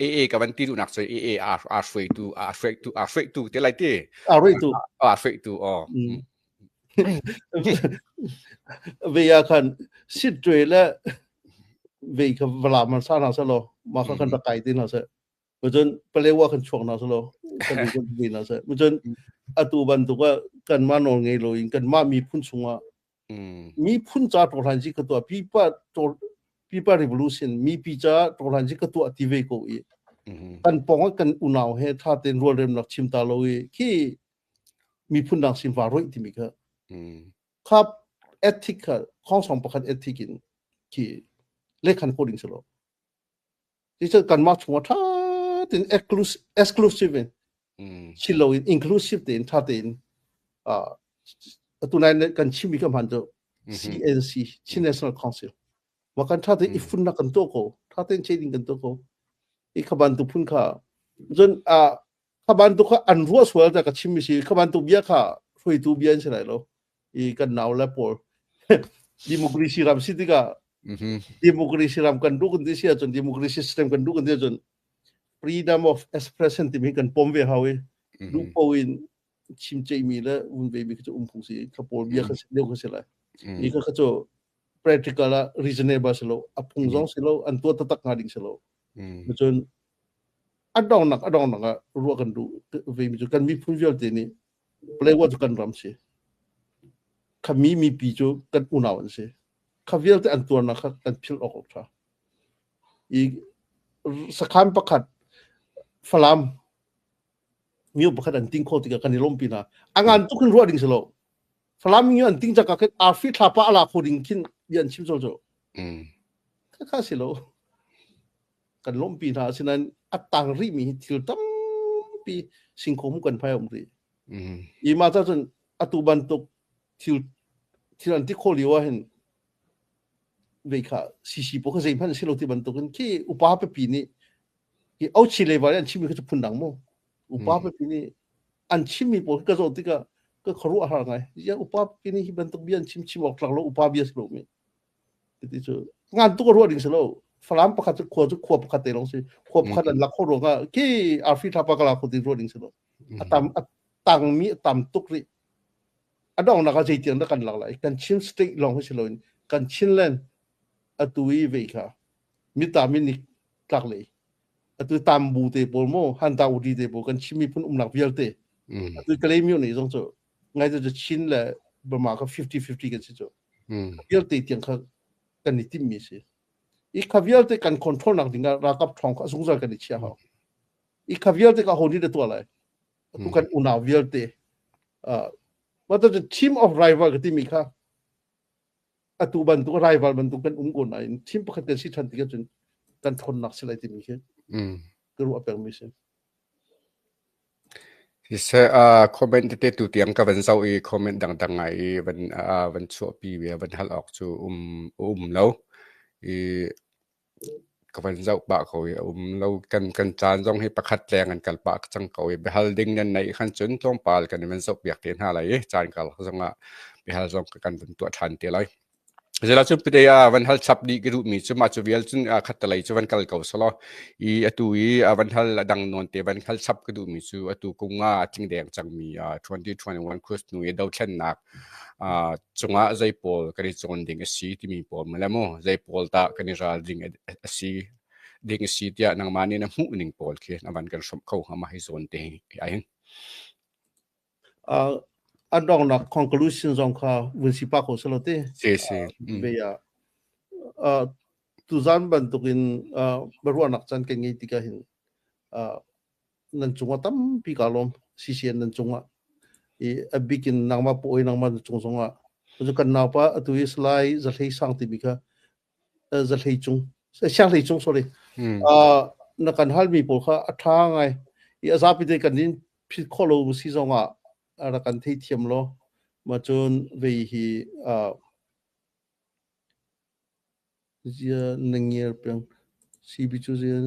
AA ka van ti duhnak cu AA aa hruaitu aa hruaitu aa hruaitu te lai ti. Aa hruaitu. Aa hruaitu aw. Ve ah khan sit ṭue le vei kha vala man sa hna selaw mah kha kan rak kai ti hna seh. Cun Palewa kan chuak hna selaw kan kan ve hna seh. Cun atu bantuk ah kanmah nawl ngei loin kanmah miphun chungah miphun ca ṭawhhlan ci ka tuah pipa pipa revolution mipi ca ṭawhhlan ci ka tuah ti ve ko i kan pong ah kan unau he tha tein rualremnak chim ta lo i khi miphun dang sin va roih timi kha kha ethic kha khongsong pakhat ethic in khi lekhan ko ding si lo Ti kanmah chungah ṭha tein exclusive in si loin inclusive tein ṭha tein atu nai kan chimmi ka hman cu CNC Chin National Council ma kan ṭha tein i funnak kan tuah ko ṭha tein changing kan tuah ko i kha bantuk phun kha cun kha bantuk kha an ruah sual ta ka chimmi si kha bantuk bia kha hruaitu bia an si lai lo i kan nau le pawl democracy ram si tikah democracy ram kan duh kan ti si ahcun democracy system kan duh kan ti ahcun freedom of expression timi kan pom ve hau i duh po in chim ceihmi le vun ve mi kha cu um phung si kha pawl bia kha deuh kha si lai i kha kha cu practical ah reasonable si lo a phung zong si lo an tuah taktak hnga ding si lo cun a dongnak a dongnak ah ruah kan duh ve mi cu kan miphun vialte nih Palewa cu kan ram si. Kha mi mipi cu kan unau an si. Kha vialte an tuarnak kha kan philh awk awk ṭha. I sakhan pakhat Falam mio pakhat an ting kho tikah kan i lawmpi hna. A ngan tuk in ruah ding si lo. Falam mio an ting caka khin arfi thlapa a la kho ding khin bia an chim col cu. Kha kha si lo. Kan lawmpi hna asinain a tang rihmi hi thil tampi singkhaw kan phai um rih. I mah ca cun atu bantuk thil thil an ti kho lio ah hin vei kha CC pawl kha zeihmanh si lo ti bantukin khi upa pipi nih hi Auchi level an chimmi kha cu phundang mu upa pipi nih an chimmi pawl ka zoh tikah ka khuaruah har ngai ya upa pipi nih hi bantuk bia an chim chim awk tlak lo upa bia si lo mi ti cu ngan tuk ruah ding si lo Falam pakhat cu khua cu khua pakhat te lawng si khua pakhat an lak kho ruangah khi arfi thlapa ka la kho ti ruah ding si lo a tam a tangmi a tam tuk rih a donghnak ah zeitiang dah kan lak lai kan Chin state lawng hi si loin kan Chinland atu i vei kha mita minik tlak lei atu tambu te pawl mo hanta udi te pawl kan Chin miphun umnak vialte atu Kalaymyo nih zong cu ngai cu Chin le Burma kha 50-50 kan si cu vialte tiang kha. kan i timmi si. I kha vialte kan control nak ding ah ralkap ṭhawng kha zungzal kan i chia hau. I kha vialte ka ho nih dah tuah lai? Atu kan unau vialte. Uh, what the team of rival ka timi kha atu bantuk rival bantuk kan um ko nain team pakhat kan si ṭhan tik ahcun kan ṭhawnnak si lai timi khi ka ruah pengmi si. Siseh, comment tete tutiang ka van zoh i comment dangdang ngai i van van chuahpi ve van hal awk cu um um lo i ka van zoh pah ko i a um lo. Kan kan caan zong hi pakhat leng an kal pah cang ko i biahal ding nan neih khan cun tlawmpal kan i van zohpiak te hna lai i caan karlak zongah biahal zong kan van tuah ṭhan te lai. Zeilah cun pite ah van hal chap dih ka duhmi cu mah cu vial cun khattelei cu van kal ko selaw i atu i van hal a dang nawn te van hal chap ka duhmi cu atu kum nga a tling deng cangmi 2021 Christ hnu i dothlennak cungah zei pawl kan i cawn ding a si timi pawl male mu zei pawl dah kan i ral ding a si ding a si tiah nangmah nih na hmuh ning pawl khi na van kan hrawmh kho hnga ma hi zawn te hi ai hin. A donghnak conclusion zong kha vun si pa ko selo te. Si si. Ve ya. Tuzan bantukin biaruahnak caan kan ngei tikah hin nan cungah tampi ka lawm CCN nan cungah i a bikin nangmah pawi nangmah na cung zongah cu kan naupa atu i Salai Zahlei Sang timi kha Zahlei Cung Sianghlei Cung sorry na kan halmi pawl kha a ṭha ngai i a zapi te kan in phit khawh lo si zongah a rak kan theithiam law ma cun vei hi zia na ngiar peng CB cu zia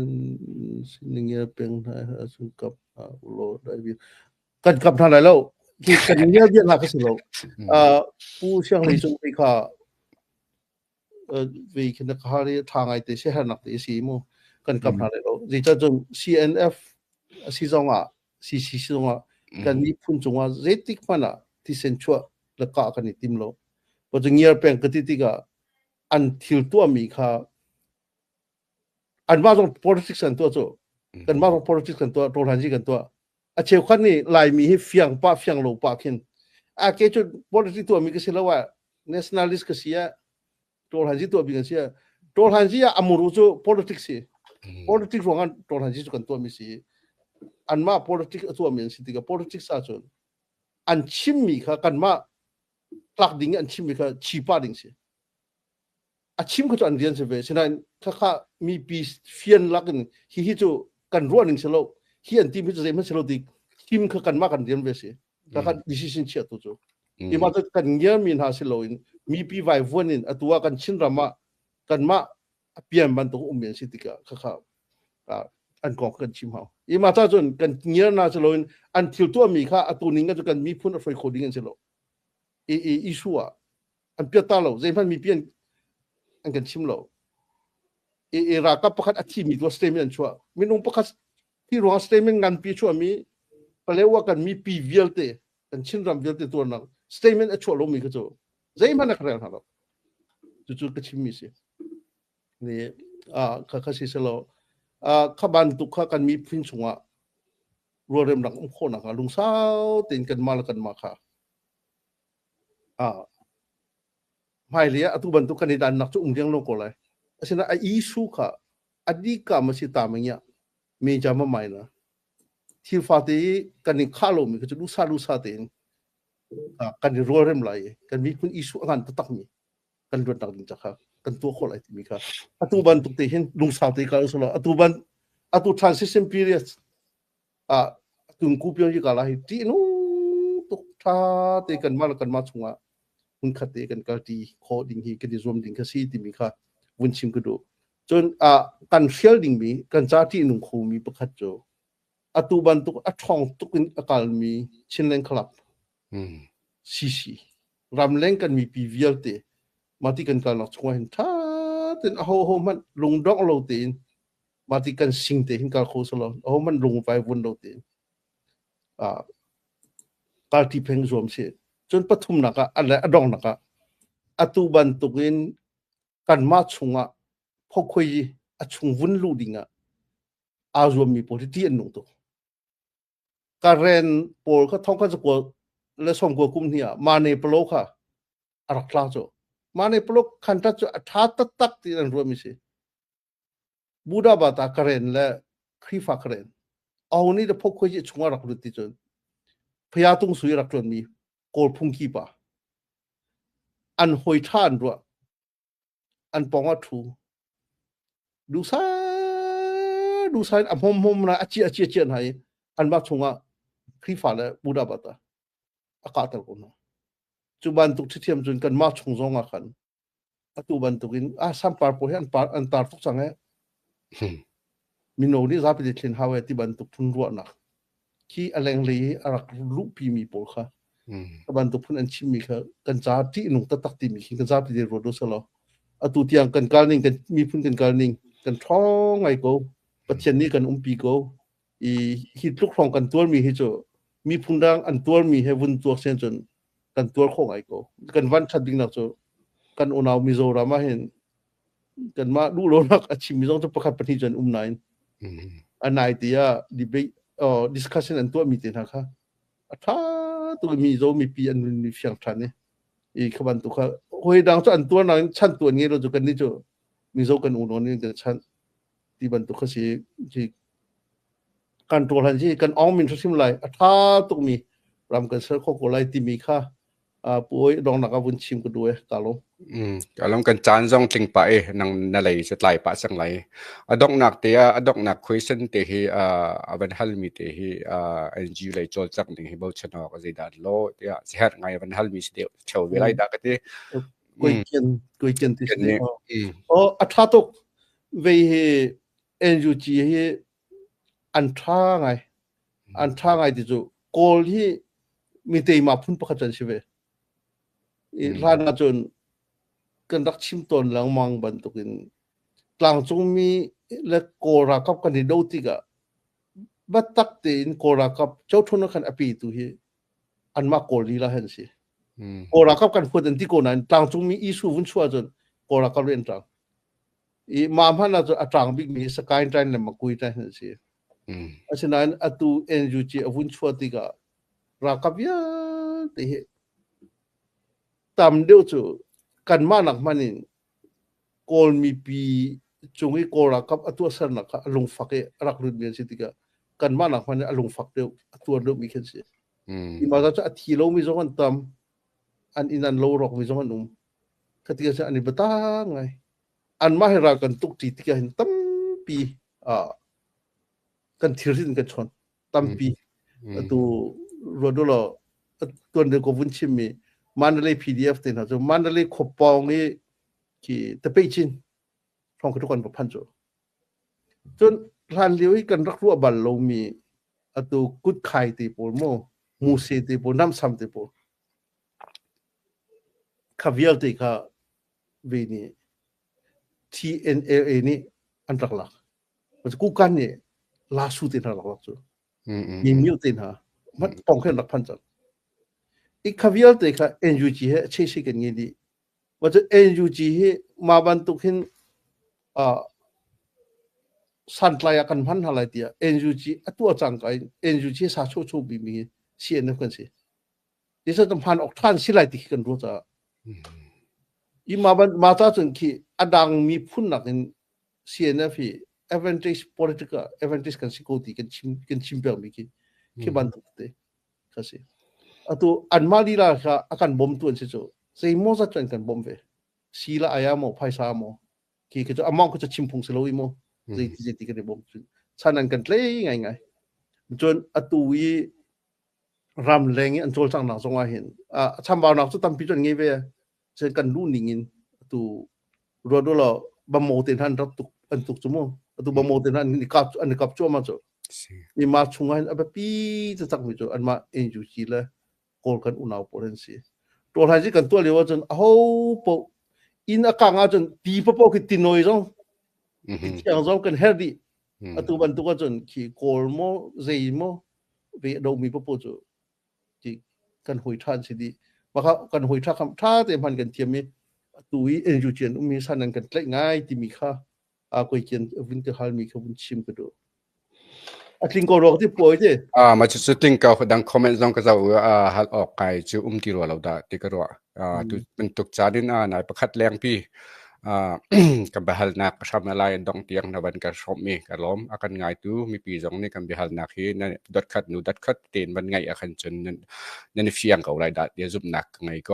na ngiar peng hna ahcun kap hna ulaw dai bi kan kap hna lai lo hi kan ngiar bia hna ka si lo Pu Sianghlei Cung ti kha vei khi na ka i ṭha ngai te siaherhnak te si mu kan kap hna lai lo zeicah cun CNF a si zong ah CC si zong ah kan miphun cungah zeitik hmanh ah thisen chuah le kah kan i tim lo pa cu ngiar peng ka ti tikah an thil tuahmi kha anmah zong politics an tuah cu kanmah zong politics kan tuah ṭawlhanzi kan tuah a cheukhat nih Laimi hi fiang pah fiang lo pah khin a ke cu politics tuahmi ka si lo ah nationalist ka si ah ṭawlhanzi tuahmi kan si ah ṭawlhanzi ah amuru cu politics si politics ruangah ṭawlhanzi cu kan tuahmi si anmah politics a tuahmi an si tikah politics ahcun an chimmi kha kanmah tlak ding an chimmi kha chi pah ding si a chim kha cu an rian si ve sinain khakha mipi fian lakin hi hi cu kan ruah ning si lo hi an tim hi cu zeihmanh si lo ti chim kha kanmah kan rian ve si khakha decision chia tu cu ima cu kan ngiar mi hna si loin mipi vai vuan in atu ah kan Chin ram ah kanmah a pian bantuk um an si tikah khakha an kong kan chim hau ima ta cun kan ngiar na si loin an thil tuah mi kha atu ning cu kan miphun a hruai kho ding an si lo i i issue ah an piat ta lo zeihmanh mipi an an kan chim lo i, i ralkap pakhat a thimi tu statement an chuah minung pakhat thi ruang statement nganpi chuahmi Palewa kan mipi vialte kan Chinram vialte tuarnak statement a chuah lomi kha cu zeihmanh a ka rel hna lo cucu ka chimmi si ni a kha kha si selo a kha bantuk kha kan miphun chungah rualremnak um khawhnak ah lungsau tein kan mah le kan mah kha Hmailei ah atu bantuk kan i dannak cu um rianglo ko lai. Asinain a issue kha a dika ma si ta ma ngia meja ma mai na thil fate i kan i khah lomi kha cu lusa lusa tein kan i rualrem lai i kan miphun issue a ngan taktak mi kan luatnak ding ca kha kan tuah khawh lai timi kha atu bantuk te hin lungsau te kal usulaw atu ban atu transition period ah tungku pion hi kala hi ṭih nung tuk ṭha te kanmah le kanmah chungah hmunkhat te kan kalṭi khawh ding hi kan i zuam ding kha si timi kha vun chim ka duh. Cun ah kan hrial dingmi kan ca ṭih nung khomi pakhat cu atu bantuk a ṭhawng tuk in a kalmi Chinland Club CC ramleng kan mipi vialte mati kan kalnak chungah hin ṭha tein aho ho hmanh lungdongh lo tein mah ti kan sing te hin kal kho selaw aho hmanh lungvai vun lo tein ah party pheng zuam si cun pathumnak ah a le a dongnak ah atu bantukin kanmah chungah phokhui a chung vun lu ding ah aa zuammi pawl hi ṭih an nung tuk Karen pawl kha thong kha zakua le sawmkua kum hnih ah mane palo kha a rak tla cu. Mah nih Paluk khanṭat cu a ṭha taktak ti an ruahmi si. Buddha bata Karen le Khrihfa Karen. Aho nih le phokhuai chungah rak lut ti cun Phaya Tung Sui rak ṭuanmi Kawl phungki pa. An hawi ṭha an ruah. An pawng ah ṭhu. Duhsai duhsai in a hmom hmom na a cia a cia cia hna i anmah chungah Khrihfa le Buddha bata a kahter ko hna. Cu bantuk ṭhithiam cun kanmah chung zong ah khan atu bantukin ah sampar pawl hi an par an tar tuk cang ee. Mino nih zapi te thlen hau ee ti bantuk phun ruahnak khi a lenglei i a rak luhpi mi pawl kha a bantuk phun an chimmi kha kan ca ṭihnung taktak timi khi kan zapi te ruat usalaw atu tiang kan kal ning kan miphun kan kal ning kan ṭhawng ngai ko. Pathian nih kan umpi ko. I hi tluk hrawng kan tuarmi hi cu miphun dang an tuarmi he vun tuak sen cun kan tuar kho ngai ko. Kan van ṭhat ding nak cu kan unau Mizoram ah hin kanmah duh lonak a chimmi zong cu pakhat pahnih cu an um nain a nai ti ah debate discussion an tuahmi te hna kha a ṭha tuk mi Mizo mipi an nun fiang ṭhan i i kha bantuk kha hawi dang cu an tuar nain chan tuan ngei lo cu kan nih cu Mizo kan unau nih kan chan ti bantuk kha si kan ṭawl han si kan ong min hrim lai a ṭha tukmi ram kan ser kho ko lai timi kha puai dongnak a vun chim ka duh e ka lawm. Ka lawm kan caan zong tling pah i nang na lei cu tlai pah cang lai. A donghnak te ah a donghnak question te hi a van halmi te hi NG lei cawlcangh ding hi bochan awk zeidah law tiah herh ngai a van halmi si deuh theo ve lai dah ka ti. Koi kian koi kian ti si. Oh a ṭha tuk vei hi NUG hi an ṭha ngai. An ṭha ngai ti cu Kawl hi mi teima phun pakhat an si ve. I hlan ahcun kan rak chim tawn lengmang bantukin tlangcungmi le Kawl ralkap kan i do tikah biatak tein Kawl ralkap Cothun ah khan a petu hi anmah Kawl lila hi an si. Kawl ralkap kan huat an ti ko nain tlangcungmi issue vun chuah ahcun Kawl ralkap nih an ṭang. I mah hmanh ahcun a ṭang bikmi hi Sakaing ṭain le Makui ṭain an si. Asinain atu NUG a vun chuah tikah ralkap vialte hi tam deuh cu kanmah nak hmanh in Kawl mipi cung i Kawl ralkap a tuahsernak kha a lungfak i a rak lutmi an si tikah kanmah nak hmanh in a lungfak deuh, a tuar deuhmi khi an si. Hi mah cu a thi lomi zong an tam, an inn an lo rawkmi zong an um. Khati ah cun an i biatak ngai. Anmah hi ral kan tuk ṭi tikah hin tampi kan thilrit in kan chawn tampi. Atu ruat u law tuan deuh ko vun chimmi Mandalay PDF te hna cu Mandalay khuapawng i khi Tapeichin hrawng khi kan va phan cu. Cun hlan lio i kan rak ruah bal lomi atu kutkhai te pawl mu, muse te pawl, namsam te pawl Kha vialte kha ve nih TNLA nih an rak lak. Kukan nih Lasu te hna rak lak cu. Mimil te hna mat pong khin rak phan cang. I kha vialte kha NUG he chesi kan ngei dih. Wa cu NUG hi ma bantuk hin santlai ah kan hman hna lai tiah NUG a tuah cang ka in NUG sa cho cho bi mi CNF kan si. Ti sa hman awk ṭhan si lai ti khi kan ruah caah. I ma ban ma ta cun khi a dang miphun nakin CNF hi advantage political advantage kan si ko ti kan chim kan chim peng mi khi khi bantuk te kha si. Atu anmah lila kha a kan bawmtu an si cu zeimaw zat cu an kan bawmh ve. Si la aya maw phaisa maw khi khi cu amount khi cu chim phung si lo i mu zeiti zeiti kan i bawm cun chan an kan tlei ngai ngai. Cun atu i ramleng i an cawlcanghnak zong ah hin a chambaunak cu tampi cu an ngei ve. Cun kan luh ning in atu ruat u law bamo te hna an rak tuk an tuk cu mu. Atu bamo te hna an i kap an i kap cuahmah cu. Mi mah chung ah hin a biapi taktak mi cu anmah NUG le Kawl kan unau pawl an si. Ṭawl hai kan tuah lio ahcun aho paoh inn a kang ahcun ti paoh khi tinawi zong ti thiang zong kan herh dih. Atu bantuk ahcun khi Kawl maw zei maw ve a domi paoh cu ti kan hoi ṭhan si dih. Maka kan hoi ṭha kham ṭha te hman kan thiam i atu i NUG an ummi san an kan tlaih ngai timi kha a koi kian vun te halmi kha vun chim ka duh. A tling ko ruak ti puai ti. Ah ma cu tling ko dang comment zong ka zoh a hal awk kai cu um ti rua lo dah ti ka ruah. Tu bantuk caan in nai pakhat lengpi kan biahalnak hram lai dong tiang na van kan hrawmh i ka lawm. A kan ngaitu mipi zong nih kan biahalnak hi na dot khat nu dot khat tein van ngaih ahkhan cun nan i fiang ko lai dah tiah zumhnak ka ngei ko.